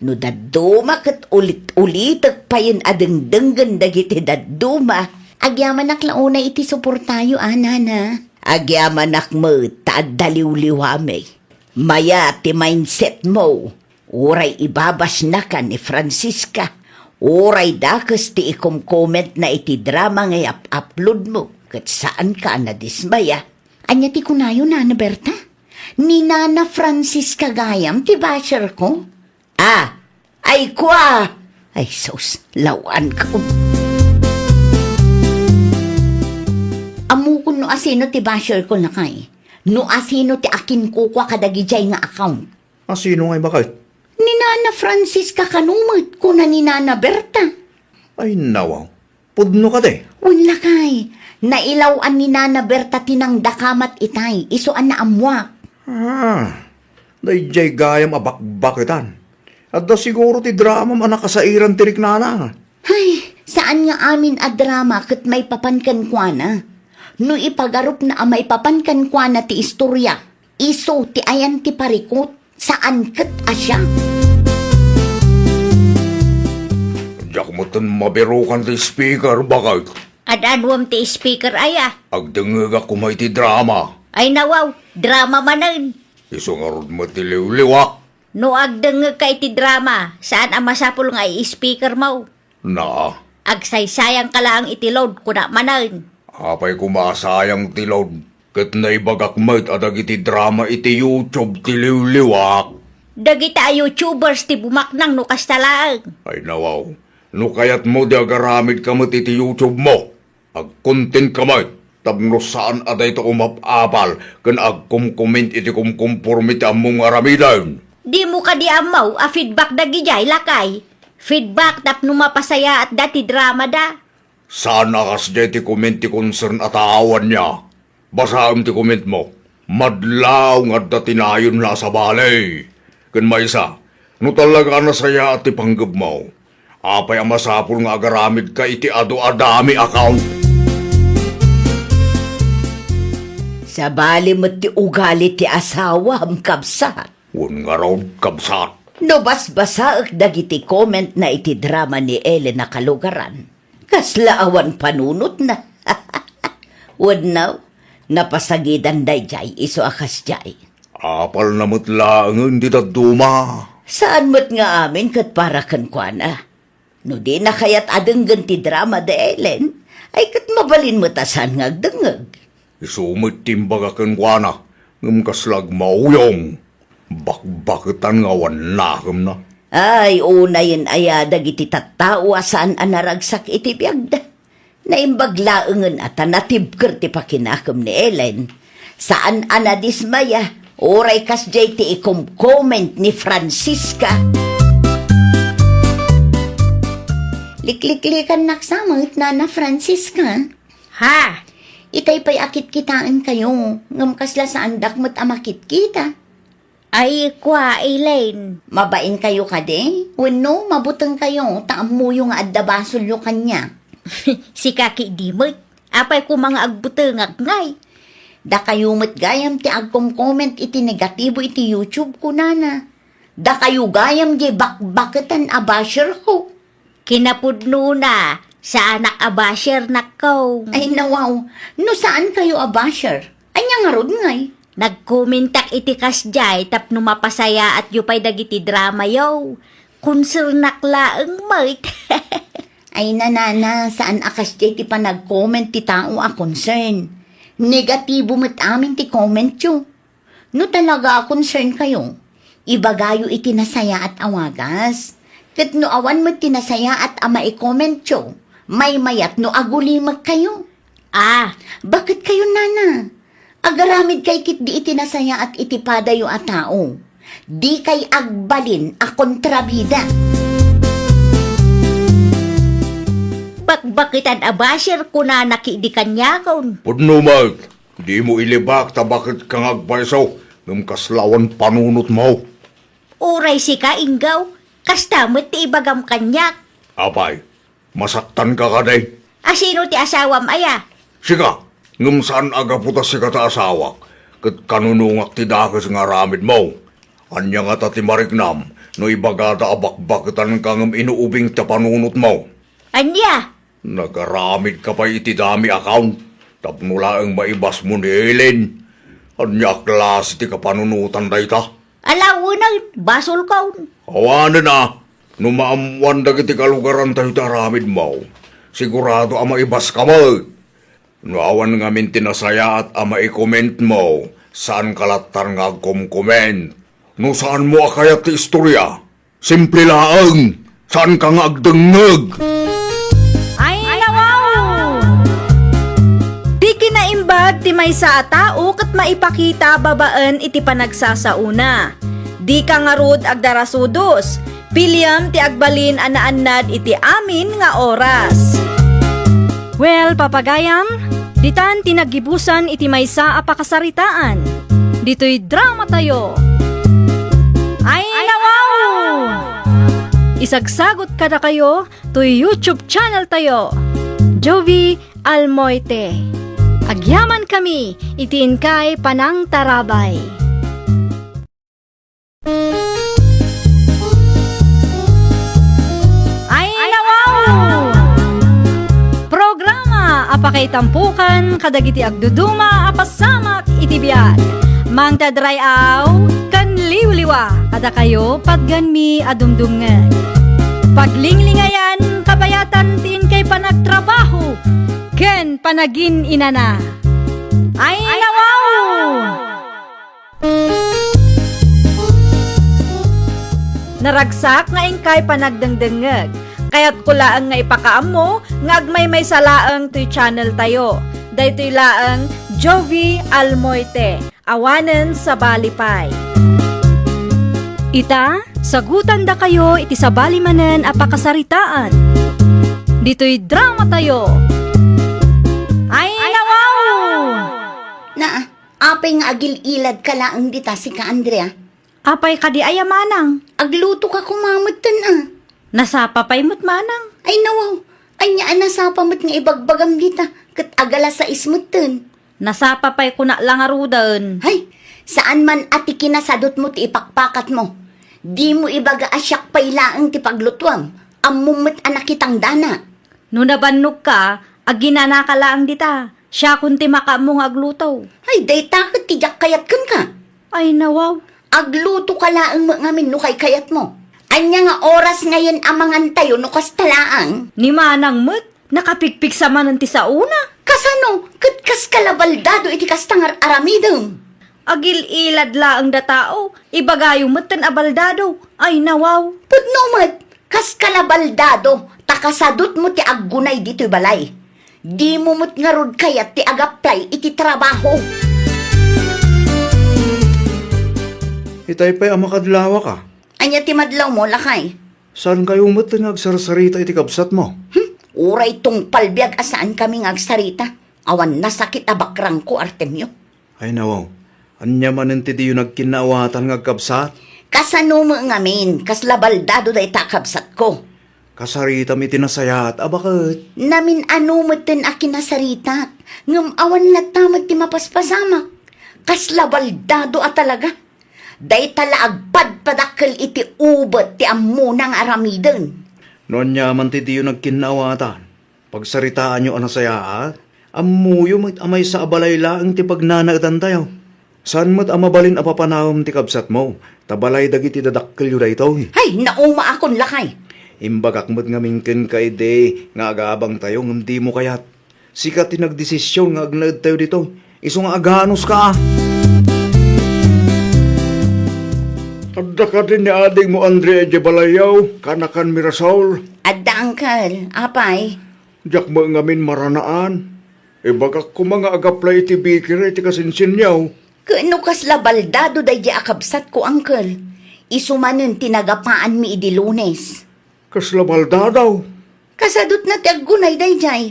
No dadduma ket ulit-ulitek payen a dengdenggen dagiti dadduma. Agyamanak la unay iti suportayo, a, nana. Agyamanak met ta adda liwliwami. Mayat ti mindsetmo. Uray ibabasnaka ni Francisca, uray dakes ti ikomkomentna iti drama nga iap-uploadmo, ket saanka a nadismaya. Ania ti kunayo, Nana Berta? Ni Nana Francisca gayam ti basherko? Ah, ay kua! Ay sus, lawanko. Ammokon no asino ti basherko, lakay. No asino ti akinkukua kadagidiay nga account. Asino ngay baket? Ni Nana Francisca kano met, kuna ni Nana Berta. Ay, nawaw. Pudno kadi? Wen, lakay. Nailaw-an ni Nana Berta ti nangdakamat itay, isu a naammuak. Ah, daydiay gayam a bakbaketan. Adda siguro ti dramam a nakasairan ti riknana. Hay, saan nga amin a drama ket maipapan kenkuana. No ipagarupna a maipapan kenkuana ti istorya, isu ti ayan ti parikut, saan ket a siak. Diak metten mabirukan ti speaker, baket. Ad-anuem ti speaker aya? Agdengngegak koma iti drama. Ay nawaw, drama manen. Isu ngarud met ti liwliwak. No agdengngegka iti drama, saan a masapul nga i-speakermo. Na? Agsaysayangka laeng iti load, kuna manen. Apay koma a sayang ti load, ket naibagak met a dagiti drama iti YouTube ti liwliwak. Dagita a YouTubers ti bumaknang no kasta laeng. Ay nawaw, no kayatmo di agaramidka met iti YouTube mo. Agkontentka met, tapno saan a dayta umap-apal ken agkomkomment iti kumkomporme ti ammom nga aramiden. Dimo kadi ammo a feedback dagidiay, lakay? Feedback tapno mapasayaatda ti dramada. Saan a kasdiay ti comment ti concern a tao, ania? Basaem ti commentmo. Madlaw nga adda ti nayonla a sabali. Ken maysa, no talaga a nasayaat ti panggepmo, apay a masapul nga agaramidka iti adu a dami account? Sabali met ti ugali ti asawam, kabsat. Wen ngarud, kabsat. No basbasaek dagiti comment na iti drama ni Ellen a kalugaran, kasla awan panunotna. Wenno, napasagidan daydiay isu a kasdiay. Apalna met laengen ti dadduma. Saan met nga amin ket para kenkuana. No dina kayat a denggen ti drama da Ellen, ay ket mabalin met a saan nga agdengngeg. Isu met ti imbaga kenkuana, ngem kasla agmauyong. Bakbaketan nga awan nakemna. Ay, unayen aya dagiti tattao a saan a naragsak iti biagda. Naimbag laengen a ta natibker ti pakinakem ni Ellen. Saan a nadismaya, uray kasdiay ti ikom-comment ni Francisca. Likliklikannak sa met, Nana Francisca. Ha? Itay pay a kitkitaenkayo, ngem kasla saandak met a makitkita. Ay, kua, Elaine. Mabainkayo kadi? Wenno, mabutengkayo ta ammoyo nga adda basolyo kaniak? Sika ketdi met. Apay koma nga agbutengak ngay? Dakayo met gayam ti agkom-comment iti negatibo iti YouTube, kunana. Dakayo gayam diay bakbaketan a basherko. Kinapudnona, saanak a basher, nakkaw. Ay, nawaw. No saankayo a basher, ania ngarud ngay? Nagkomentak iti kasdiay tapno mapasayaatyo pay dagiti dramayo. Konsernak laeng met. Ay, nanana, saan a kasdiay ti panagcomment ti tao a concern. Negatibo met amin ti commentyo. No talaga a concern kayo, ibagayo iti nasayaat a wagas. Ket no awan met ti nasayaat a maicommentyo, maymayat no agulimekkayo. Ah, baket kayo, nana? Agaramidkay ketdi iti nasayaat iti padayo a tao. Dikay agbalin a kontrabida. Bakbaketan a basher, kunana ketdi kaniakon. Pudno met. Dimo ilibak ta baket ka nga agpayso. Ngem kasla awan panunotmo. Uray sika, Inggaw, kasta met ti ibagam kaniak. Apay, masaktanka kadi? A sino ti asawam aya? Sika, ngem saan a gapu ta sika ti asawak, ket kanunongak ti dakes nga aramidmo. Ania ngata ti mariknam no ibagada a bakbaketanka ngem inuubing ti panunotmo? Ania? Nagaramidka pay iti dummy account tapno laeng maibasmo ni Ellen. Ania a klase ti kapanunotan dayta? Ala, wen, basolkon. Awanen a, no maammoan dagiti kalugarantayo ti aramidmo, sigurado a maibaska met. No awan ngamin ti nasayaat a maikomentmo, saanka lattan nga agkomkoment. No saanmo a kayat ti istoria, simple laeng, saanka nga agdengngeg. Ay, nawaw! Ti kinaimbag ti maysa a tao ket maipakita babaen iti panagsasaona. Dika ngarud agdarasudos, piliem ti agbalin a naannad iti amin nga oras. Well, papagayam, ditan ti naggibusan iti maysa a pakasaritaan. Ditoy dramatayo. Ay, nawaw! Isagsagot kadakayo toy YouTube channel tayo, Jovi Almoite. Agyaman kami iti inkay panangtarabay. Ay, nawaw! Programa a pakaitampukan kadagiti agduduma a pasamak iti biag. Mangted ray-aw ken liwliwa kadakayo, patganmi a dumdumngeg. Paglinglingayan, kabayatan ti inkay panagtrabaho ken panagin-inana. Ay, nawaw! Naragsak nga inkay panagdengdengngeg. Kayatko laeng nga ipakaammo nga agmaymaysa laeng toy channel tayo. Daytoy laeng Jovi Almoite, awanen sabali pay. Ita, sagutandakayo iti sabali manen a pakasaritaan. Ditoy dramatayo. Ay, nawaw! Na, Apay nga agil-iladka laeng dita, sika, Andrea? Apay kadi aya, manang? Aglutoka koma metten a. Nasapa pay met, manang. Ay, nawaw. Ania a nasapa met nga ibagbagam dita, ket agalas sais metten? Nasapa pay kuna la ngaruden. Hay, saan man a ti kinasadutmo ti ipakpakatmo. Dimo ibaga a siak pay laeng ti paglutuam. Ammom met a nakitangdanak. No nabannogka, aginanaka laeng dita. Siakon ti makaammo nga agluto. Ay, dayta ket ti diak kayat kenka. Ay, nawaw. Aglutoka laeng met ngamin no kaykayatmo. Ania nga oras ngayen a mangantayo no kasta laeng? Ni manang met, nakapigpigsa manen ti saona. Kasano? Ket kaska la baldado iti kasta nga ar-aramidem? Agil-ilad laeng da tao, ibagayo metten a baldado. Ay, nawaw. Pudno met, kaska la baldado, ta kasadutmo ti aggunay ditoy balay. Dimo met ngarud kayat ti agaplay iti trabaho. Itay pay a makadlawaka. Ania ti madlawmo, lakay? Saankayo met nga agsarsarita iti kabsatmo? Hmm? Uray tungpal biag a saankami nga agsarita. Awan nasakit a bakrangko, Artemio. Ay, nawaw. Ania manen ti diyo nagkinnaawatan nga agkabsat? Kasano met ngamin, kasla baldado dayta a kabsatko? Kasaritam iti nasayaat a baket. Namin-ano metten a kinasaritak, ngem awan latta met ti mapaspasamak. Kasla baldado a talaga. Dayta la agpadpadakkel iti ubet ti ammona nga aramiden. No ania man ti diyo nagkinnaawatan, pagsaritaanyo a nasayaat. Ammoyo met a maysa a balay laeng ti pagnanaedantayo. Saan met a mabalin a papanaem ti kabsatmo, ta balay dagiti dadakkelyo daytoy. Hay, naumaakon, lakay. Imbagak met ngamin kenka idi nga agabangtayo ngem dimo kayat. Sika ti nagdesisyon nga agnaedtayo ditoy. Isu nga aganuska. Adda kadi ni adingmo Andre idiay balayyo, kanakan Mirasol? Adda, uncle. Apay? Diak met ngamin maranaan. Ibagak koma nga agaplay iti bikira iti kasinsinyo. Ket no kasla baldado daydiay a kabsatko, uncle, isu manen ti nagapaanmi idi Lunes. Kasla baldado? Kasadutna ti aggunay daydiay.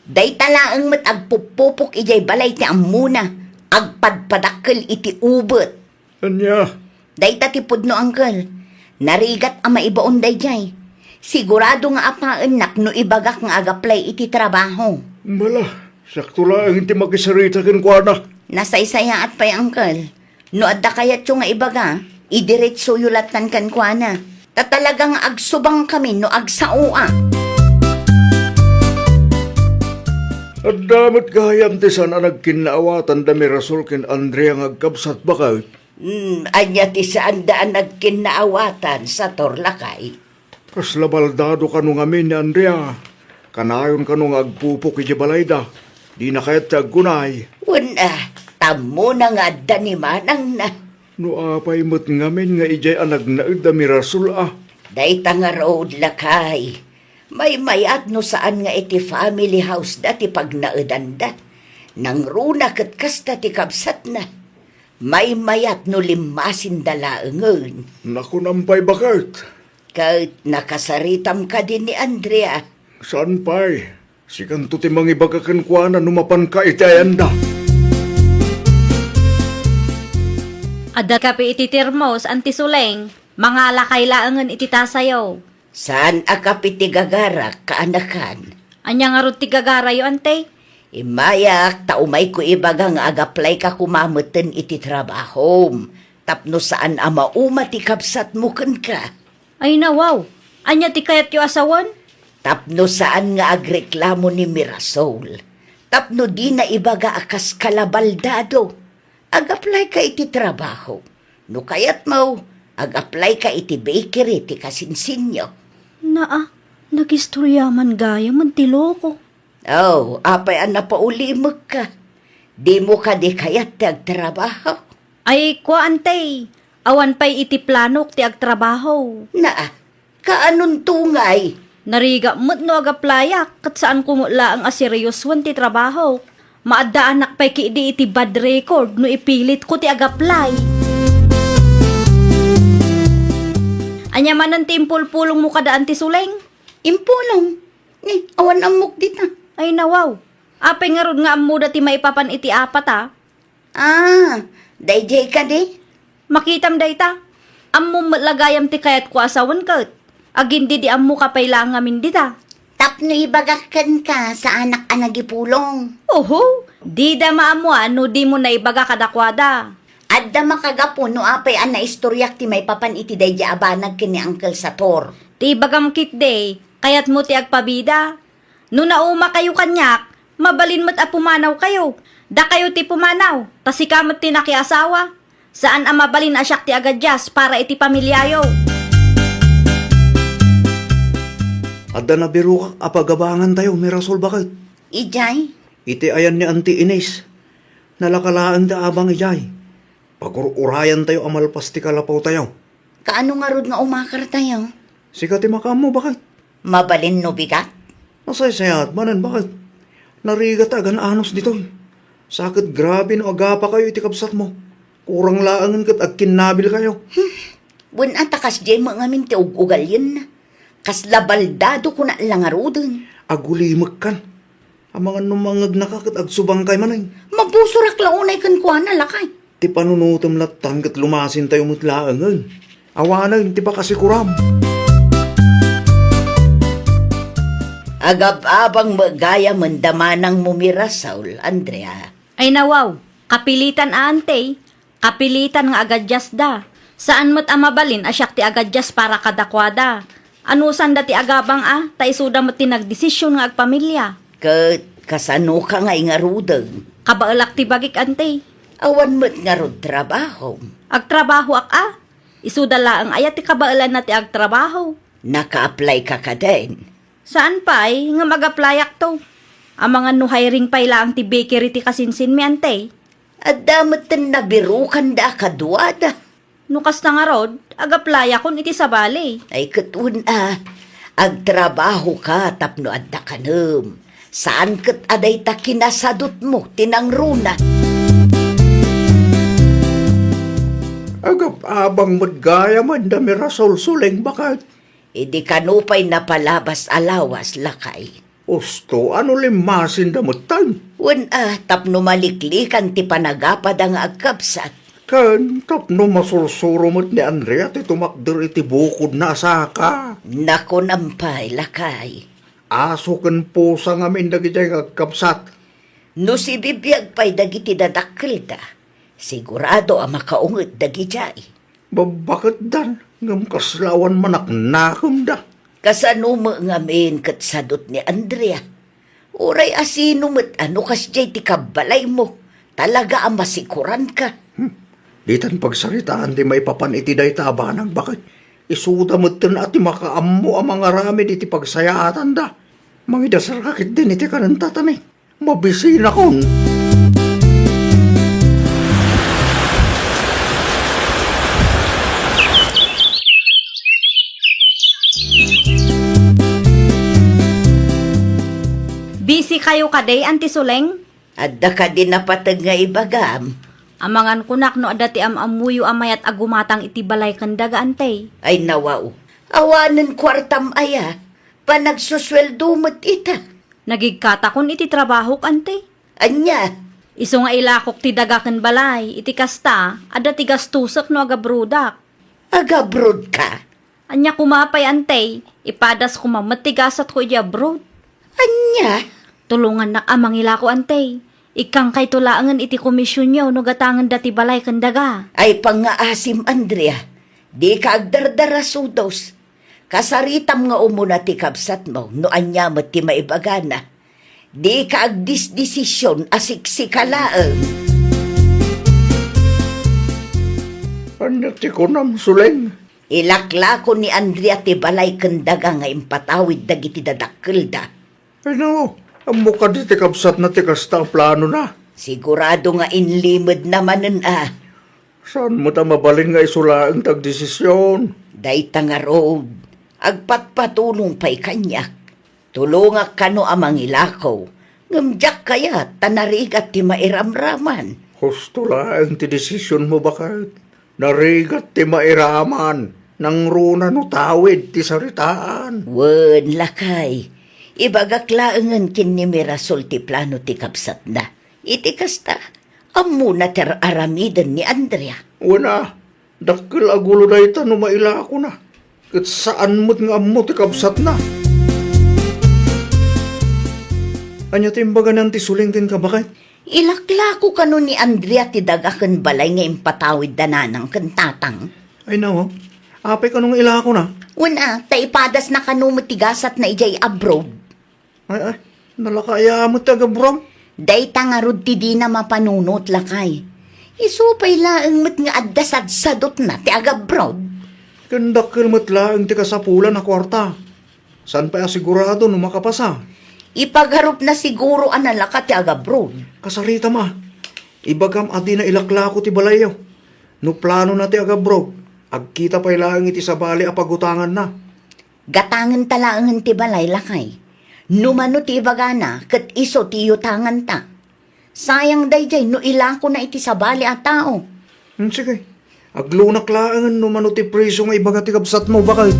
Dayta laeng met agpuppupok idiay balay ti ammona, agpadpadakkel iti ubet. Ania? Dayta ti pudno, Uncle. Narigat a maibaon daydiay. Sigurado nga apaennak no ibagak nga agaplay iti trabaho. Bala, sakto laeng ti makisarita kenkuana. Nasaysayaat pay, Uncle. No adda kayatyo nga ibaga, idiretsoyo lattan kenkuana. Ta talaga nga agsubangkami no agsaoak. Adda met gayam ti saan a nagkinnaawatan da Mirasol ken Andrea nga agkabsat, baket? Hmm, ania ti saanda a nagkinnaawatan, Sator, lakay? Kasla baldado kano ngamin ni Andrea. Kanayon kano nga agpupok idiay balayda. Dina kayat ti agkunay. Wen a, ta ammona nga adda ni manangna. No apay met ngamin nga idiay a nagnaed da Mirasol a? Dayta ngarud, lakay. Maymayat no saan nga iti family house da ti pagnaedanda. Nangruna ket kasta ti kabsatna. Maymayat no limmasinda laengen. Nakunam pay, baket. Ket nakasaritam kadi ni Andrea? Saan pay? Sikanto ti mangibaga kenkuana no mapanka iti ayanda. Adda kape iti termos, Auntie Suleng? Mangalakay laengen iti tasayo. Saan a kape ti gagarak, kaanakan? Ania ngarud ti gagarayo, Ante? Immayak, ta umayko ibaga nga agaplayka koma metten iti trabahom, tapno saan a mauma ti kabsatmo kenka. Ay, nawaw! Ania ti kayatyo a sawen? Tapno saan nga agreklamo ni Mirasol, tapno dina ibaga a kas kalabaldado. Agaplayka iti trabaho. No kayatmo, agaplayka iti bakery ti kasinsinyo. Naa, nagistorya man gayam ti loko. Oh, apay a napaulimekka? Dimo kadi kayat ti agtrabaho? Ay, kua, Ante, awan pay iti planok ti agtrabaho. Naa, kaanonto ngay? Narigat met no agaplayak, ket saanko met laeng a seriosoen ti trabaho. Maaddaanak pay ketdi iti bad record no ipilitko ti agaplay. Ania manen ti impulpulongmo kada Auntie Suleng? Impulong? Ni, awan ammok dita. Ay, nawaw. Apay ngarud nga ammoda ti maipapan iti apat a? Ah, daydiay kadi? Makitam dayta. Ammom met la gayam ti kayatko a sawen ket. Agin di di ammoka pay laeng ngamin dita. Tapno ibagak kenka, saanak a nagipulong. Oho, dida maammoan no dimo naibaga kadakuada. Adda makagapu no apay a naistoriak ti maipapan iti daydiay a banag ken ni Uncle Sator. Ti ibagam ketdi, kayatmo ti agpabida. No naumakayo kaniak, mabalin met a pumanawkayo. Dakayo ti pumanaw, ta sika met ti nakiasawa. Saan a mabalin a siak ti agadias para iti pamiliayo. Adda nabirokak a pagabangantayo, Mirasol, baket. Idiay? Iti ayan ni Auntie Ines. Nalaka laeng ti abang idiay. Pagur-urayantayo a malpas ti kalapawtayo. Kaano ngarud nga umakartayo? Sika ti makaammo, baket. Mabalin no bigat? Nasaysayaat manen, baket. Narigat a agan-anos ditoy. Sa ket grabe no agapakayo iti kabsatmo. Kurang laengen ket agkinnabilkayo. Hmm. Wen a ta kasdiay met ngamin ti ug-ugalyenna. Kasla baldado kuna la ngaruden. Agulimekkan. Amangan no mangegnaka ket agsubangkay manen. Mabusorak la unay kenkuana, lakay. Ti panunotem lattan ket lumasintayo met laengen. Awanen ti pakasikuram. Agab-abang met gayam da manangmo, Mirasol, Andrea. Ay nawaw, kapilitan a, Ante. Kapilitan nga agadiasda. Saan met a mabalin a siak ti agadias para kadakuada. Anusanda ti agabang a, ta isuda met ti nagdesisyon nga agpamilia. Ket kasanoka ngay ngaruden? Kabaelak ti bagik, Ante. Awan met ngarud trabahom? Agtrabahoak a. Isuda laeng aya ti kabaelanna ti agtrabaho? Naka-apply ka kaden? Saan pay, ngem agaplayakto. Amangan no hiring pay laeng ti bakery ti kasinsinmi, Ante. Adda metten nabirokanda a kaduada. No kasta ngarud, agaplayakon iti sabali. Ay, ket wen a, agtrabahoka tapno adda kanem. Saan ket a dayta kinasadutmo ti nangruna. Agab-abang met gayam da Mirasol, Suleng, baket. Idi kano pay napalabas a lawas, lakay? Usto, ano limmasinda metten? Wen a, tapno maliklikan ti panagapada nga agkabsat. Ken tapno masursuro met ni Andrea ti tumakder iti bukodna a saka. Nakunam pay, lakay. Aso ken pusa ngamin dagidiay nga agkabsat. No sibibiag pay dagiti dadakkelda, sigurado a makaunget dagidiay. Babbaketdan, ngem kasla awan manaknakemda. Kasano met ngamin ket sadut ni Andrea? Uray asino met a no kasdiay ti kabbalaymo, talaga a masikuranka. Hmm. Ditan pagsaritaan ti maipapan iti dayta a banag, baket. Isuda metten a ti makaammo a mangaramid iti pagsayaatanda. Mangidasalka ketdin iti kanentatan, eh. Mabisinakon. Busy kayo kadi, Auntie Suleng? Adda kadi napateg nga ibagam? Amangan kunak no adda ti am-ammoyo a mayat a gumatang iti balay ken daga, Auntie. Ay, nawaw. Awanen kuartam aya. Panagsusueldo met ita. Nagigkatakon iti trabahok, Auntie. Ania? Isu nga ilakok ti daga ken balay, iti kasta, adda ti gastosek no agabrodak. Agabrodka? Ania koma pay, Auntie, ipadas koma met ti gasatko iti abroad. Ania? Tulongannak a mangilako, Auntie. Ikkangkayto laengen iti komisionyo no gatangenda ti balay ken daga. Ay, pangngaasim, Andrea. Dika agdardara sudos. Kasaritam nga umuna ti kabsatmo no ania met ti maibagana. Dika agdisdesision a siksika laeng. Ania ti kunam, Suleng? Ilaklako ni Andrea ti balay ken daga nga impatawid dagiti dadakkelda. Ay, no, ammo kadi ti kabsatna ti kasta a planona? Sigurado nga inlimedna manen a. Saan met a mabalin nga isu laeng ti agdesision? Dayta ngarud, agpatpatulong pay kaniak. Tulongak kano a mangilako, ngem diak kayat ta narigat ti mairamraman. Husto laeng ti desisionmo, baket. Narigat ti mairaman, nangruna no tawid ti saritaan. Wen, lakay, ibagak laengen ken ni Mirasol ti plano ti kabsatna. Iti kasta, ammona ti ar-aramiden ni Andrea. Wen a, dakkel a gulo dayta no mailakona. Ket saan met nga ammo ti kabsatna. Ania ti imbaga ni Auntie Suleng kenka, baket? Ilaklako kano ni Andrea ti daga ken balay nga impatawidda nanang ken tatang? Ay, nawaw. Apay kano nga ilakona? Wen a, ta ipadasna kano met ti gasatna idiay abroad. Ay, ay, nalaka aya met ti agabroad? Dayta ngarud ti dina mapanunot, lakay. Isu pay laeng met nga adda sadsadutna ti agabroad. Ken dakkel met laeng ti kasapulan a kuarta. Saan pay a sigurado no makapasa? Ipagarupna siguro a nalaka ti agabroad. Kasaritam a. Ibagam a dina ilaklako ti balayyo. No planona ti agabroad, agkita pay laeng iti sabali a pagutanganna. Gatangenta laengen ti balay, lakay. No mano ti ibagana, ket isu ti iyutanganta. Sayang daydiay no ilakona iti sabali a tao. Hmm, sige. Aglunak laengen no mano ti presyo nga ibaga ti kabsatmo, baket.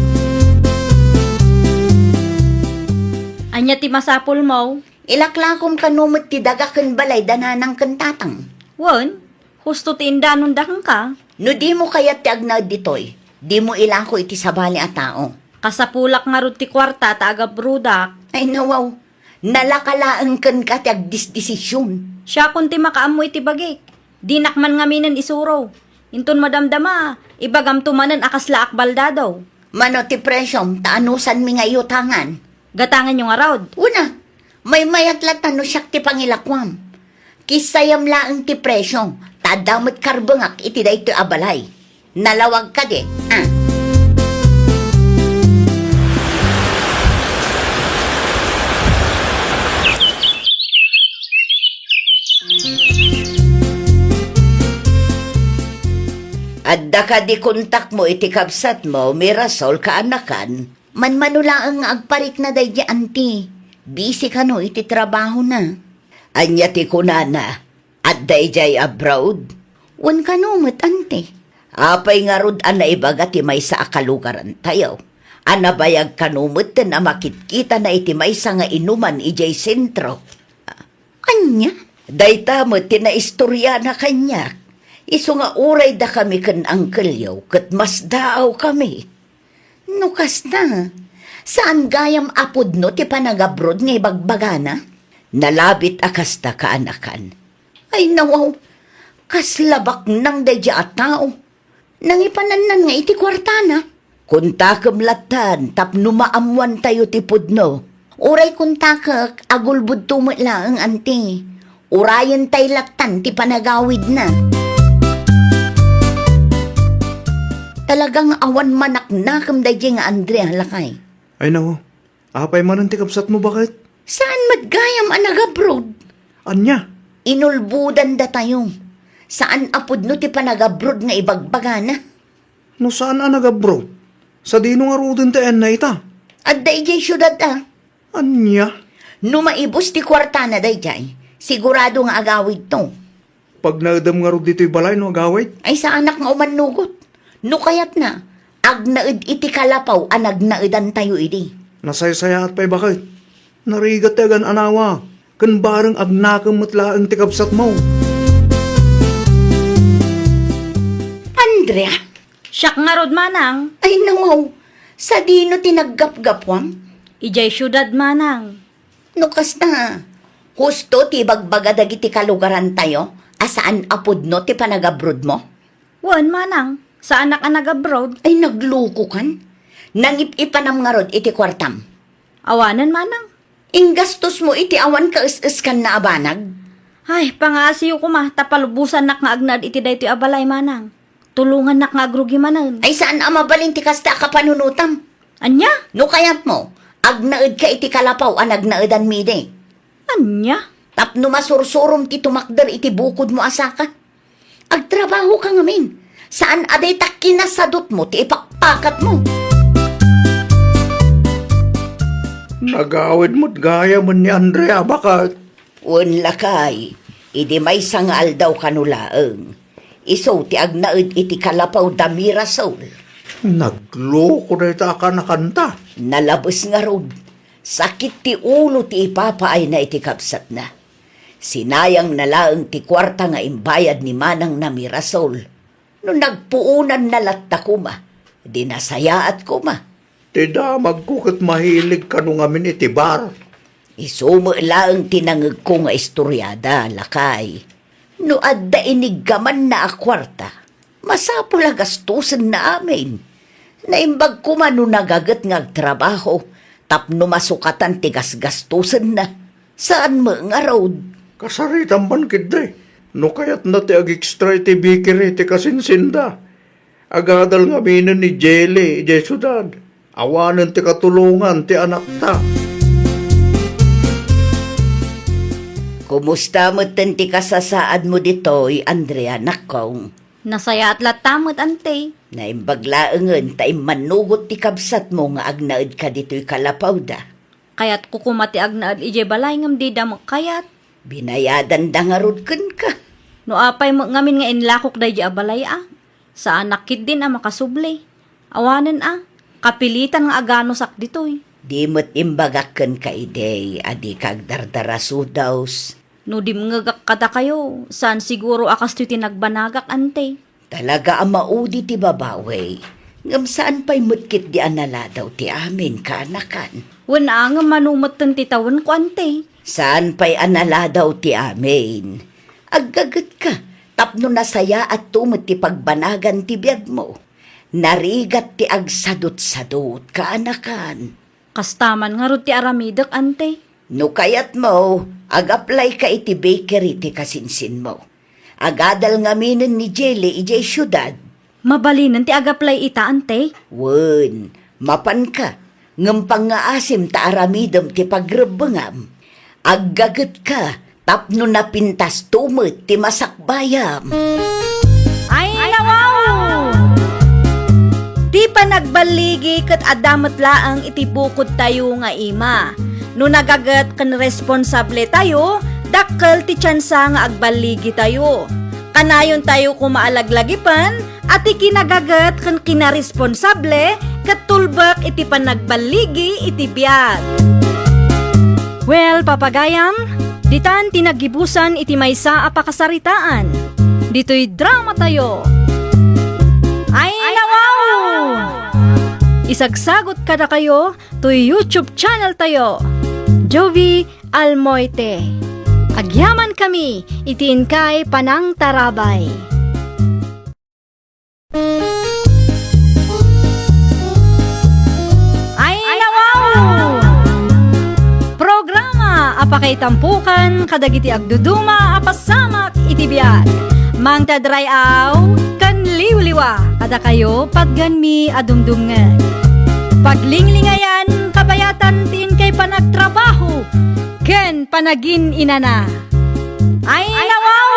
Ania ti masapulmo? Ilaklakom kano met ti daga ken balay da nanang ken tatang. Wen, husto ti indanonda kenka. No dimo kayat ti agnaed ditoy, dimo ilako iti sabali a tao. Kasapulak ngarud ti kuarta ta agabrodak. Ay, nawaw. Nalaka laeng kenka ti agdisdesision. Siakon ti makaammo iti bagik. Dinak man ngaminen isuro. Inton madamdama, ibagamto manen a kasla akbaldado. Mano ti presyom ta anusanmi nga iutangan? Gatanganyo ngarud. Una, maymayat latta no siak ti pangilakuam. Kissayam laeng ti presyo, ta adda met karbengak iti daytoy a balay. Nalawag kadi, a? Adda kadi kontakmo iti kabsatmo, Mirasol, kaanakan? Manmano laeng nga agparikna daydi anti. Busy kano iti trabahona. Ania ti kunana? Adda idiay abroad? Wen kano met, anti. Apay ngarud a naibaga ti maysa a kalugarantayo a nabayag kano metten a makitkitana iti maysa nga inuman idiay sentro? Ania? Dayta met ti naistoriana kaniak. Isu nga uray dakami ken angkelyo ket masdaawkami. No kasta, saan gayam a pudno ti panagabrod nga ibagbagana? Nalabit a kasta, kaanakan. Ay, nawaw, kasla baknang daydi a tao. Nangipanannan nga iti kuartana. Kuntakem lattan tapno maammoantayo ti pudno. Uray kuntakek, agulbodto met laeng, anti. Urayentay lattan ti panagawidna. Talaga nga awan manaknakem daydi nga Andrea, lakay. Ay, nawaw. Apay manen ti kabsatmo, baket? Saan met gayam a nagabrod? Ania? Inulbodan datayo. Saan a pudno ti panagabrod nga ibagbagana? No saan a nagabrod, sadino ngaruden ti ayanna ita? Adda idiay siudad a. Ania? No maibus ti kuartana daydiay, sigurado nga agawidto. Pagnaedem ngarud ditoy balay no agawid? Ay, saanak nga umannugot. No kayatna, agnaed iti kalapaw a nagnaedantayo idi. Nasaysayaat pay, baket. Narigat ti agan-anawa, ken bareng agnakem met laeng ti kabsatmo. Andrea! Siak ngarud, manang. Ay, nawaw, sadino ti naggapgapuam? Idiay siudad, manang. No kasta, husto ti ibagbaga dagiti kalugarantayo a saan a pudno ti panagabrodmo? Wen, manang, saanak a nagabrod. Ay, naglukokan. Nangip-ipanam ngarud iti kuartam. Awanen, manang. Inggastosmo iti awan kaes-eskanna a banag. Ay, pangaasiyo koma, ta palubosannak nga agnaed iti daytoy a balay, manang. Tulongannak nga agrugi manen. Ay, saan a mabalin ti kasta a kapanunotam. Ania? No kayatmo, agnaedka iti kalapaw a nagnaedanmi idi. Ania? Tapno masursurom ti tumakder iti bukodmo a saka. Agtrabahoka ngamin. Saan a dayta kinasadutmo ti ipakpakatmo. Nagawid met gayamen ni Andrea, baket. Wen, lakay, idi maysa nga aldaw kano laeng, isu ti agnaed iti kalapaw da Mirasol. Nagluko dayta a kanakanta. Nalabes ngarud, sakit ti ulo ti ipapaayna iti kabsatna. Sinayangna laeng ti kuarta nga imbayad ni manangna Mirasol. No nagpuonanna latta koma, di nasayaat koma. Ti damagko ket mahilig kano ngamin iti bar. Isu met laeng ti nangegko nga istoriada, lakay. No adda iniggamanna a kuarta, masapul a gastosenna amin. Naimbag koma no nagaget nga agtrabaho tapno masukatan ti gasgastosenna. Saan met ngarud? Kasaritam man ketdi. No kayatna ti agekstra iti bakery ti kasinsinda. Agadal ngaminen ni Jelly idiay siudad. Awanen ti katulongan ti anakta. Kumusta metten ti kasasaadmo ditoy, Andrea, nakkong? Nasayaat latta met, ante. Naimbag laengen ta immannugot ti kabsatmo nga agnaedka ditoy kalapawda. Kayatko koma ti agnaed idiay balay ngem dida met kayat. Binayadanda ngarud kenka. No apay met ngamin nga inlakok daydi a balay a, saanak ketdin a makasubli. Awanen a, kapilitan nga aganusak ditoy. Di met imbagak kenka idi a dika agdardara, Sudaws. No dimngegak kadakayo, saan siguro a kastoy ti nagbanagak, ante. Talaga a maudi ti babawi, ngem saan pay met ketdi a naladaw ti amin, kaanakan. Wen a, ngem mano metten ti tawenko, ante? Saan pay a naladaw ti amin. Aggagetka tapno nasayaatto met ti pagbanagan ti biagmo. Narigat ti agsadutsadut, kaanakan. Kasta man ngarud ti aramidek, ante. No kayatmo, agaplayka iti bakery ti kasinsinmo. Agadal ngaminen ni Jelly idiay siudad. Mabalinen ti agaplay ita, ante? Wen, mapanka, ngem pangngaasim ta aramidem ti pagrebbengam. Aggagetka tapno napintasto met ti masakbayam. Ay, nawaw! Ti panagballigi ket adda met laeng iti bukodtayo nga ima. No nagaget ken responsable tayo, dakkel ti tiansa nga agballigitayo. Kanayontayo koma a laglagipen a ti kinagaget ken kinaresponsable ket tulbek iti panagballigi iti biag. Well, papagayam, ditan ti naggibusan iti maysa a pakasaritaan. ditoy dramatayo. Ay, nawaw! Isagsagut kadakayo toy YouTube channeltayo, Jovie Almoite. Agyamankami iti inkay panangtarabay. Ay, nawaw! Programa a pakaitampokan kadagiti agduduma a pasamak iti biag. Mangted ray-aw ken liwliwa kadakayo patgenmi a dumdumngeg. Paglinglingayan, kabayatan ti inkay panagtrabaho ken panagin-inana. Ay, nawaw!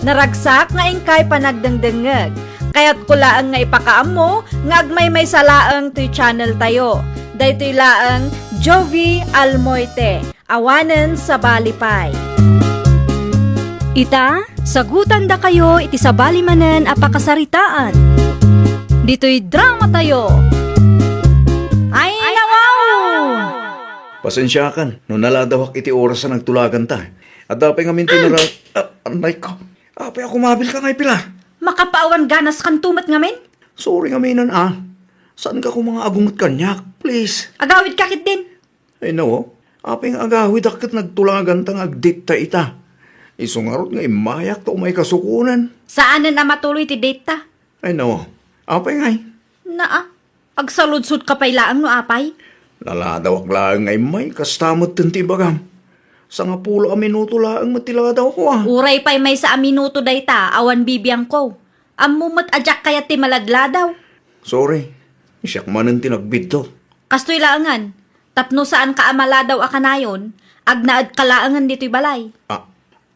Naragsak nga inkay panagdengdengngeg. Kayatko laeng nga ipakaammo nga agmaymaysa laeng toy channeltayo. Daytoy laeng Jovie Almoite, awanen sabali pay. Ita, sagutandakayo iti sabali manen a pakasaritaan. Ditoy dramatayo. Ay, nawaw! Pasensiakan no naladawak iti oras a nagtulaganta. Adda pay ngamin ti nara-, ah, anay ko. Apay a kumabilka ngay pila? Makapaawan ganaskanto met ngamin? Sorry ngaminen, ah. Saanka koma nga agunget kaniak, please. Agawidka ketdin. Ay, no. Apay nga agawidak ket nagtulaganta nga agdate ta ita. Isu ngarud nga immayak ta umay kasukonen. Saanen a matuloy ti date ta. Ay, no. Apay ngay? Naa, agsaludsodka pay laeng no apay? Naladawak laeng nga immay, kasta metten ti ibagam. Sangapulo a minuto laeng met ti ladawko, ah. Uray pay maysa a minuto dayta, awan bibiangko. Ammo met a diak kayat ti maladladaw. Sorry, siak manen ti nagbidto. Kastoy laengen, tapno saanka a maladaw a kanayon, agnaedka laengen ditoy balay. Ah,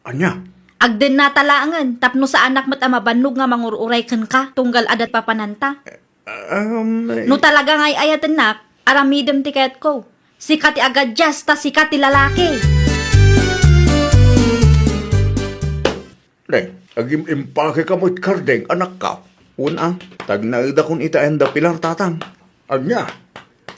ania? Agdennata laengen, tapno saanak met a mabannog nga mangur-uray kenka, tunggal adda papananta. Um, eh. No talaga nga ay-ayatennak, aramidem ti kayatko. Sika ti agadias, ta sika ti lalaki. Deng, agim-impakeka met Kardeng, anakko. Wen a, tagnaedakon ita ken da Pilar, tatang. Ania?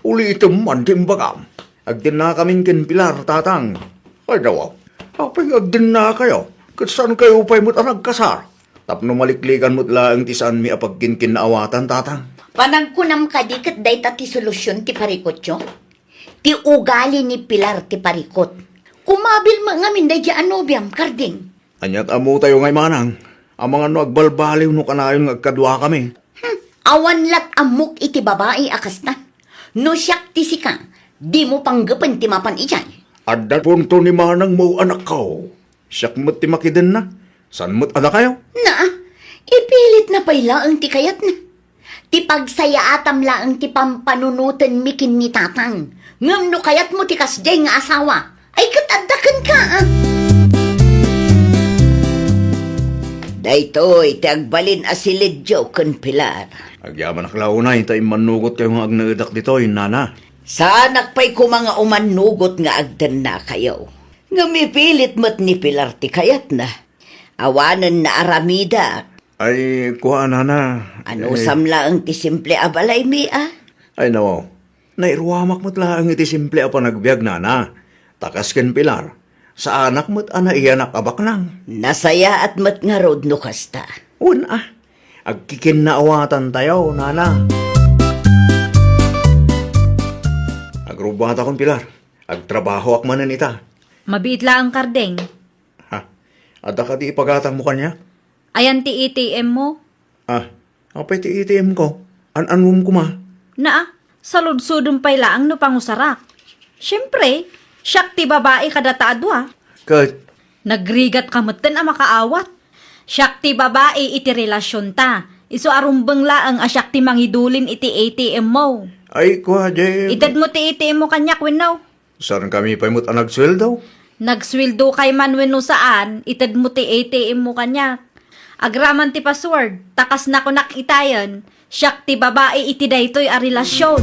Ulitem man ti imbagam. Agdennakamin ken Pilar, tatang. Ay, dawaw. Apay nga agdennakayo? Ket saankayo pay met a nagkasar? Tapno maliklikan met laeng ti saanmi a pagkinkinnaawatan, tatang. Panagkunam kadi ket dayta ti solusion ti parikutyo? Ti ugali ni Pilar ti parikut. Kumabil met ngamin daydiay a nobiam, Karding. Aniat ammotayo ngay manang, amangan no agbalbaliw no kanayon nga agkaduakami. Hmm, awan lat ammok iti babai a kasta. No siak ti sika, dimo panggepen ti mapan idiay. Adda punto ni manangmo, anakko. Siak met ti makidenna. Saan met a dakayo? Naa, ipilitna pay laeng ti kayatna. Ti pagsayaatam laeng ti pampanunotenmi ken ni tatang. Ngem no kayatmo ti kasdiay nga asawa, ay ket adda kenka, a. Daytoy ti agbalin a silidyo ken Pilar. Agyamanak la unay ta immannugotkayo nga agnaedak ditoy, nana. Saanak pay koma nga umannugot nga agdennakayo. Ngem ipilit met ni Pilar ti kayatna. Awanen naaramidak. Ay, kua, nana. Anusam laeng ti simple a balaymi, a? Ay, no. Nairuamak met laeng iti simple a panagbiag, nana. Ta kas ken Pilar, saanak met a naiyanak a baknang. Nasayaat met ngarud no kasta. Wen a, agkikinnaawatantayo, nana. Agrubbatakon, Pilar. Agtrabahoak manen ita. Mabiit laeng, Kardeng. Ha? Adda kadi ipagatangmo kaniak? Ayan ti A T M mo? Ah, apay ti A T M ko? An-anuem koma? Naa, saludsodem pay laeng no pangusarak. Siempre, siak ti babai kadata a dua. Ket? Nagrigatka metten a makaawat. Siak ti babai iti relasionta. Isu a rumbeng laeng a siak ti mangidulin iti A T M mo. Ay, kua, Jem. Itedmo ti A T M mo kaniak wenno? Saankami pay met a nagsueldo. Nagsueldo kay man wenno saan, itedmo ti A T M mo kaniak. Agraman ti password, ta kas nakunak itayen, siak ti babai iti daytoy a relasion.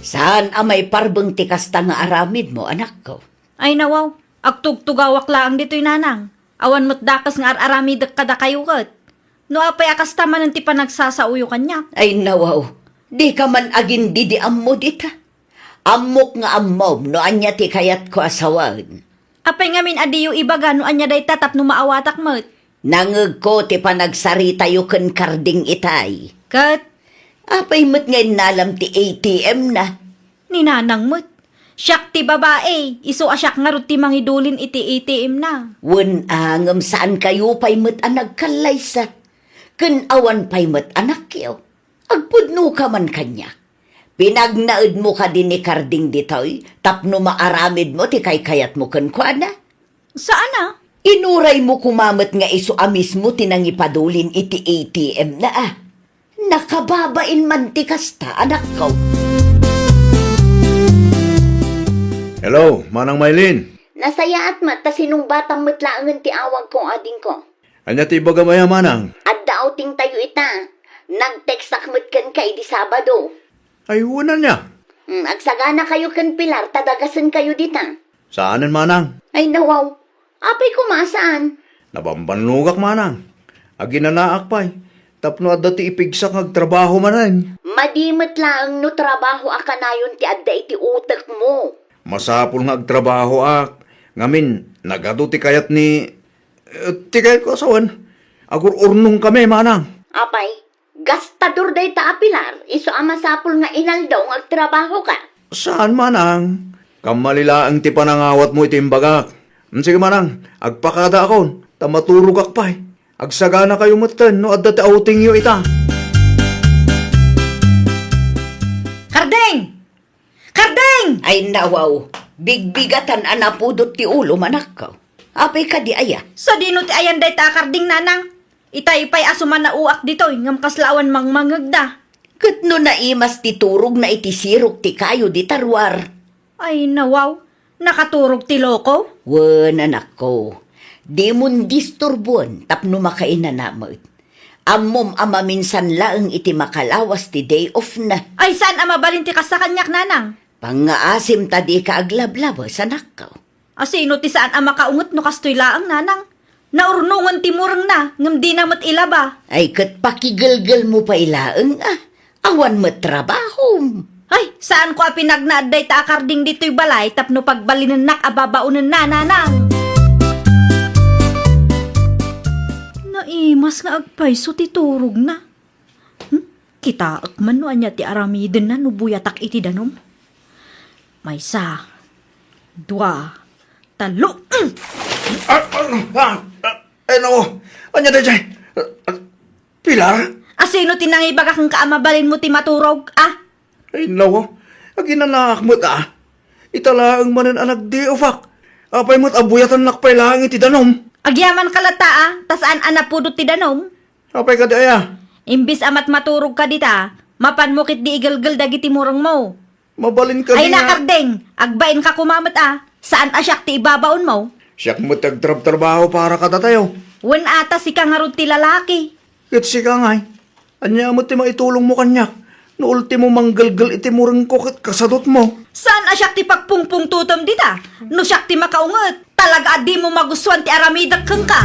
Saan a maiparbeng ti kasta nga aramidmo, anakko? Ay, nawaw, agtugtugawak laeng ditoy, nanang. Awan met dakes nga ar-aramidek kadakayo ket. No apay a kasta manen ti panagsasaoyo kaniak? Ay, nawaw, dika man agindidi ammo dita. Ammok nga ammom no ania ti kayatko a sawen. Apay ngamin a diyo ibaga no ania dayta tapno maawatak met? Nangegko ti panagsaritayo ken Karding itay. Ket? Apay met nga innalam ti A T M na? Ni Nanang met. Siak ti babai, isu a siak ngarud ti mangidulin iti A T M na. Wen a, ngem saan kayo pay met a nagkallaysa. Ken awan pay met anakyo. Agpudno ka man kaniak. Pinagnaedmo kadi ni Karding ditoy tapno maaramidmo ti kaykayatmo kenkuana? Saan a? Inuraymo koma met nga isu a mismo ti nangipadulin iti A T M na a. Nakababain man ti kasta, anakko. Hello, Manang Maylin. Nasayaat met ta sinungbatam met laengen ti awagko, adingko. Ania ti ibagam aya, Manang? Adda outing tayo ita. Nag-textak met kenka idi Sabado. Ay, wen ania? Hmm, agsagana kayo ken Pilar ta dagasen kayo dita. Saanen, Manang. Ay, nawaw. Apay koma saan? Nabambannogak, Manang. Aginanaak pay. Tapno adda ti ipigsak nga agtrabaho manen. Madi met laeng no trabaho a kanayon ti adda iti utekmo. Masapul nga agtrabahoak. Ngamin, nagadu ti kayat ni Eh, ti kayatko a sawen, agur-urnong kami, Manang. Apay, gastador dayta a Pilar, isu a masapul nga inaldaw nga agtrabahoka. Saan, Manang. Kammali laeng ti panangawatmo iti imbagak. Mm, sige, Manang, agpakadaakon, ta maturogak pay. Agsagana kayo metten no adda ti outingyo ita. Karding! Karding! Ay, nawaw. Bigbigatan a napudot ti ulo, manakko. Apay kadi aya? Sadino ti ayan dayta a karding, Nanang? Itay pay a sumanauak ditoy, ngem kasla awan mangmangegda. Ket no naimas ti turogna iti sirok ti kayo dita ruar. Ay, nawaw. Nakaturog ti loko? Wen, anakko. Dimon disturboen tapno makainana met. Ammom a maminsan laeng iti makalawas ti day off na. Ay, saan a mabalin ti kasta kaniak, Nanang? Pangngaasim ta dika aglablabes, anakko. A sino ti saan a makaunget no kastoy laeng, Nanang? Naurnongen ti murengna, ngem dina met ilaba. Ay, ket pakigelgelmo pay laeng, a. Awan met trabahom. Ay, saanko a pinagnaed dayta a karding ditoy balay tapno pagbalinennak a babaonenna, Nanang. Naimas nga agpayso ti turogna. Hmm? Kitaek man no ania ti aramidenna no buyatak iti danum. Maysa, dua, tallo. Mm! Ah, ah, ah, ah, ay, nako. Ania daydiay? Ah, ah, Pilar? A sino ti nangibaga kenka a mabalinmo ti maturog, a? Ay, nako. Aginanaak met, a. Ita laeng manen a nagdiofak. Apay met a buyatannak pay laeng iti danum? Agyamanka latta, a, ta saan a napudot ti danum? Apay kadi aya? Imbis a matmaturogka dita, mapanmo ketdi igelgel dagiti murengmo. Mabalin kadi nga. Ay, nakardeng, agbainka koma met, a. Saan a siak ti ibabaonmo? Siak met ti agtrabtrabaho para kadatayo. Wen a, ta sika ngarud ti lalaki. Ket sika ngay, ania met ti maitulongmo kaniak? No ultimo manggelgel iti murengko ket kasadutmo. Saan a siak ti pagpungpungtotem dita? No siak ti makaunget, talaga a dimo magustuan ti aramidek kenka.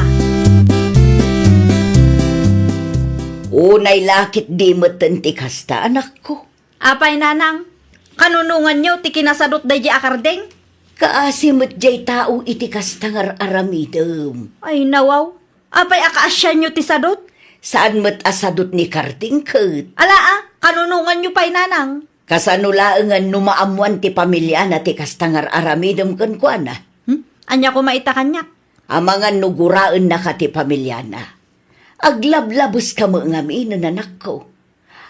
Unay la ketdi metten ti kasta, anakko. Apay, Nanang, kanunonganyo ti kinasadut daydiay a kardeng? Kaasi met diay tao iti kasta nga ar-aramidem. Ay, nawaw. Apay a kaasianyo ti sadut? Saan met a sadut ni Karding ket. Ala a, kanunonganyo pay, Nanang. Kasano laengen no maammoan ti pamiliana ti kasta nga ar-aramidem kenkuana? Hmm? Ania koma ita kaniak? Amangan no guraennaka ti pamiliana. Aglablabeska met ngamin, anakko.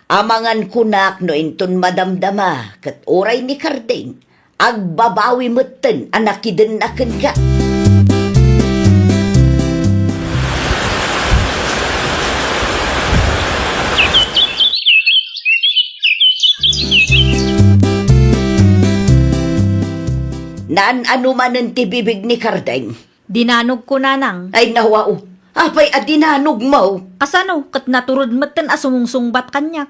Amangan kunak no inton madamdama ket uray ni Karding, agbabawi metten a nakidenna kenka. Naan-ano manen ti bibig ni Karding? Dinanogko, Nanang. Ay, nawaw. Apay a dinanogmo? Kasano, ket naturod metten a sumungsungbat kaniak.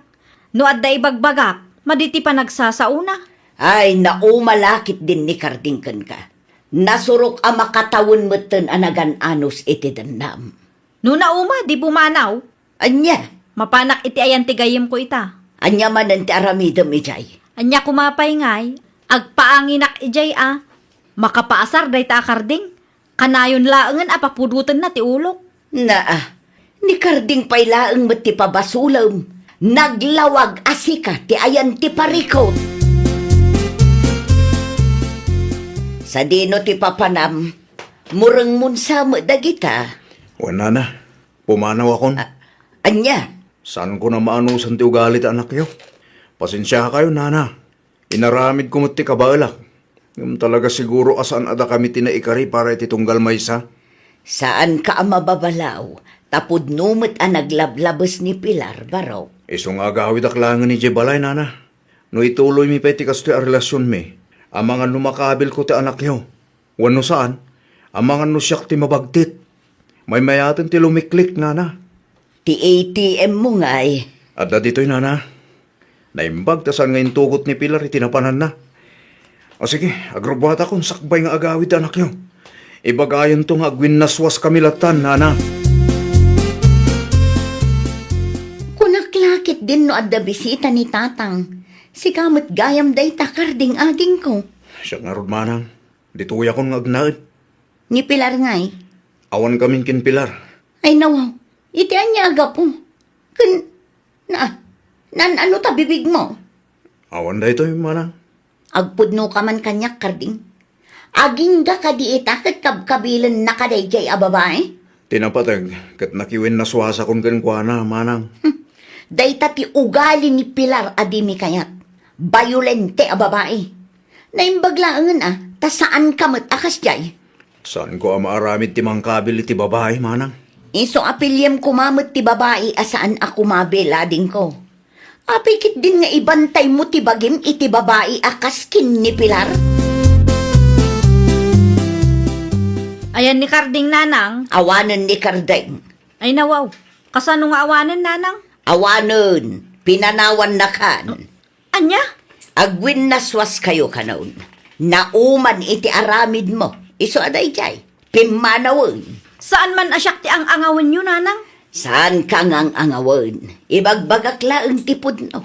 No adda ibagbagak, madi ti panagsasaona. Ay, nauma la ketdin ni Karding kenka. Nasurok a makatawen metten a nagan-anos iti dennam. No nauma, di pumanaw. Ania? Mapanak iti ayan ti gayyemko ita. Ania manen ti aramidem idiay? Ania koma pay ngay, Agpaanginak idiay a makapaasar dayta a Karding. Kanayon laengen a papudotenna ti ulok. Naa, ni Karding pay laeng met ti pabasolem. Naglawag a sika ti ayan ti parikut. Sadino ti papanam? Murengmon sa met dagita. Wen, nana, pumanawakon. A-, ania? Saanko a maanusan ti ugali ti anakyo. Pasensiakayo, nana. Inaramidko met ti kabaelak. Ngem talaga siguro a saan a dakami ti naikari para iti tunggal maysa. Saanka a mababalaw, ta pudno met a naglablabes ni Pilar, barok. Isu nga agawidak laengen idiay balay, nana. No ituloymi pay ti kastoy a relasionmi, amangan no makabilko ti anakyo. Wenno saan, amangan no siak ti mabagtit. Maymayaten ti lumiklik, nana. Ti A T M mo ngay. Adda ditoy, nana. Naimbag ta saan nga intugot ni Pilar iti napananna. O sige, agrubbuatakon sakbay nga agawid ti anakyo. Ibagayanto nga agwinnaswaskami lattan, nana. Kunak la ketdin no adda bisita ni tatang. Sika met gayam dayta, Karding, agingko. Siak ngarud, manang. Ditoyakon nga agnaed. Ni Pilar ngay? Awan kamin ken Pilar. Ay, nawaw. Iti ania a gapu? Ken, na, naan-ano ta bibigmo? Awan daytoy, manang. Agpudnoka man kaniak, Karding. Agingga kadi ita ket kabkabilennaka daydiay a babai? Ti napateg ket nakiwinnaswasakon kenkuana, manang. Hm. Dayta ti ugali ni Pilar a dimi kayat. Bayolente a babai. Naimbag laengen a, ta saanka met a kasdiay. Saanko a maaramid ti mangkabil iti babai, manang. Isu a piliem koma met ti babai a saan a kumabil, adingko. Apay ketdin nga ibantaymo ti bagim iti babai a kas ken ni Pilar? Ayan ni Karding, nanang? Awanen ni Karding. Ay, nawaw. Kasano nga awanen, nanang? Awanen. Pinanawannakan. Ania? Agwinnaswaskayo kanon. Nauman iti aramidmo. Isu a daydiay. Pimmanawen. Saan man a siak ti ang-angawenyo, nanang? Saanka nga ang-angawen. Ibagbagak laeng ti pudno.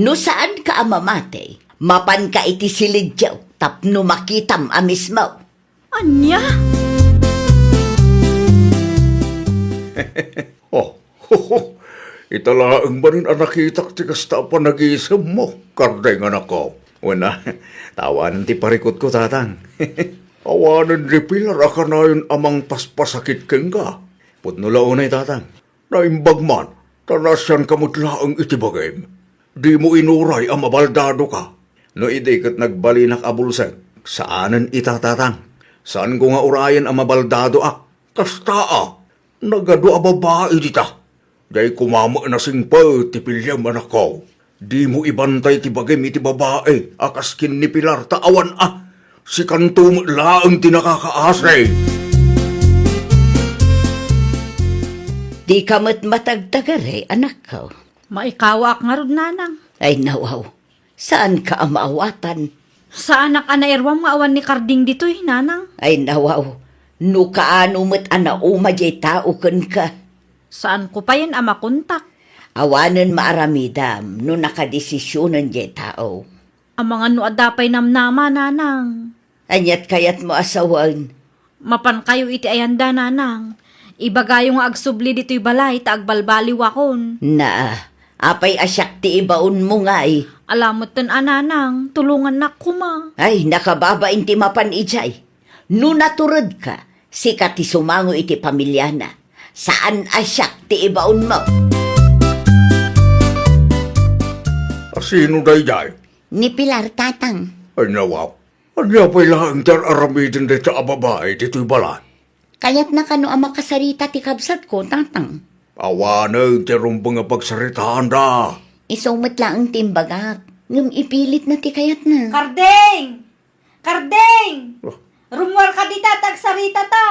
No saanka a mamati, mapanka iti silidyo tapno makitam a mismo. Ania? Oh, ita laeng manen a nakitak ti kasta a panagisemmo, Karding, anakko. Wen a, ta awanen ti parikutko, tatang. Awanen ni Pilar a kanayon a mangpaspasakit kenka. Pudno la unay, tatang. Naimbag man, ta naasianka met laeng iti bagim. Dimo inuray a mabaldadoka. No idi ket nagbalinak a bulsek, saanen ita, tatang. Saanko nga urayen a mabaldadoak. Kasta a, nagadu a babai dita. Diay koma met nasingpet ti piliem, anakko. Dimo ibantay ti bagim iti babai a kas ken ni Pilar ta awan a. Sikanto met laeng ti nakakaasi. Dika met matagtagari, anakko. Maikawaak ngarud, nanang. Ay, nawaw. Saanka a maawatan. Saanak a nairuam nga awan ni Karding ditoy, nanang. Ay, nawaw. No kaano met a nauma diay tao kenka. Saanko payen a makontak. Awanen maaramidam no nakadesisionen diay tao. Amangan no adda pay namnama, nanang. Aniat kayatmo a sawen? Mapankayo iti ayanda, nanang. Ibagayo nga agsubli ditoy balay ta agbalbaliwakon. Naa, apay a siak ti ibaonmo ngay? Ala metten a, nanang, tulongannak koma. Ay, nakababain ti mapan idiay. No naturedka, sika ti sumango iti pamiliana. Saan a siak ti ibaonmo. A sino daydiay? Ni Pilar, tatang. Ay, nawaw. Ania pay laeng ti ar-aramiden dayta a babai ditoy balay? Kayatna kano a makasarita ti kabsatko, tatang. Awanen ti rumbeng a pagsaritaanda. Isu met laeng ti imbagak, ngem ipilitna ti kayatna. Karding! Karding! Oh. Rummuarka dita ta agsaritata!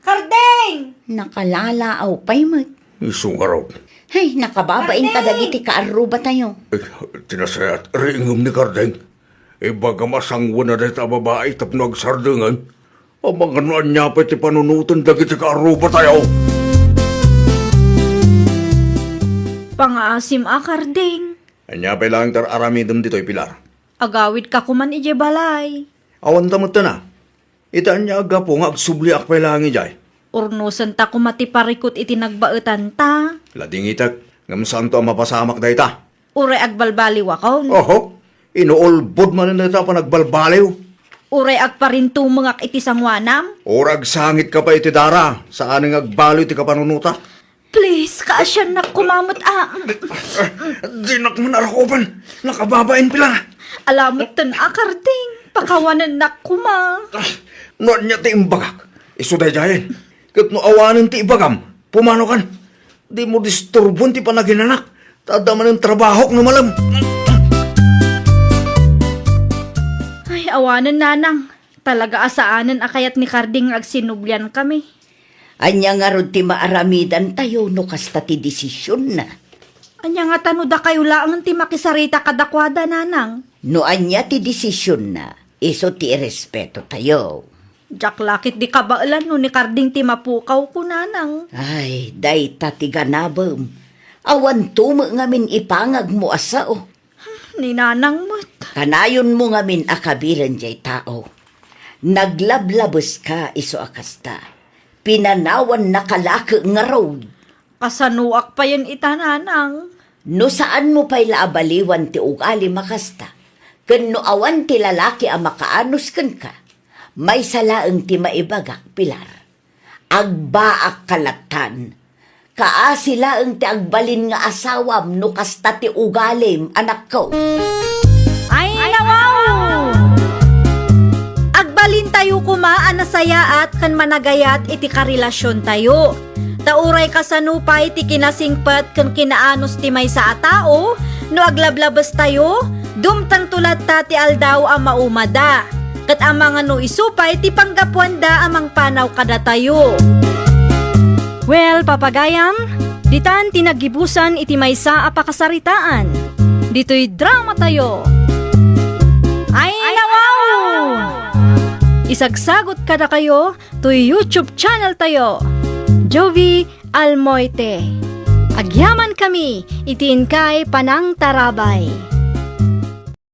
Karding! Nakalalaw pay met. Isu ngarud. Hay, nakababain Karding! Kadagiti kaarrubatayo. Eh, ti nasayaat, riingem ni Karding. Ibagam a sanguen a dayta a babai tapno agsardengen. Amangan no ania pay ti panunoten dagiti kaarrubatayo. Pangaasim a, Karding. Ania pay laeng ti ar-aramidem ditoy, Pilar? Agawidka koman idiay balay. Awanta metten a. Ita ania a gapu nga agsubliak pay laeng idiay? Urnosenta koma ti parikut iti nagbaetanta. Ladingitek, ngem saanto a mapasamak dayta. Uray agbalbaliwakon. Oho, inuulbod manen dayta a panagbalbaliw. Uray agparintumengak iti sangoanam. Uray agsangitka pay iti dara, saanen nga agbaliw ti kapanunota. Please, kaasiannak koma met a. Dinak man arakupen. Nakababain pila. Ala metten a, Karding. Pakawanennak koma. No ania ti imbagak, isu daydiayen. Ket no awanen ti ibagam, pumanokan. Dimo disturbon ti panaginanak. Ta adda manen trabahok no malem. Ay, awanen, Nanang. Talaga a saanen a kayat ni Karding nga agsinubliankami. Ania ngarud ti maaramidantayo no kasta ti desisionna? Ania ngata no dakayo laeng ti makisarita kadakuada, Nanang? No ania ti desisionna, isu ti irespetotayo. Diak la ketdi kabaelan no ni Karding ti mapukawko, Nanang. Ay, dayta ti ganabem. Awanto met ngamin ipangagmo a sao. Ni Nanang met. Kanayonmo ngamin a kabilen diay tao. Naglablabeska isu a kasta. Pinanawannaka la ket ngarud. Kasanoak payen ita, Nanang? No saanmo pay la a baliwan ti ugalim a kasta, ken no awan ti lalaki a makaanus kenka, maysa laeng ti maibagak, Pilar. Agbaakka lattan. Kaasi laeng ti agbalin nga asawam no kasta ti ugalim, anakko. Ay, nawaw! Agbalintayo koma a nasayaat ken managayat iti karelasiontayo. Ta uray kasano pay ti kinasingpet ken kinaanus ti maysa a tao, no aglablabestayo, dumtengto latta ti aldaw a maumada. Ket amangan no isu pay ti panggapuanda a mangpanaw kadatayo. Well, papagayam, ditan ti naggibusan iti maysa a pakasaritaan. Ditoy dramatayo. Ay, nawaw! Isagsagot kadakayo toy YouTube channel tayo, Jovie Almoite. Agyamankami iti inkay panangtarabay.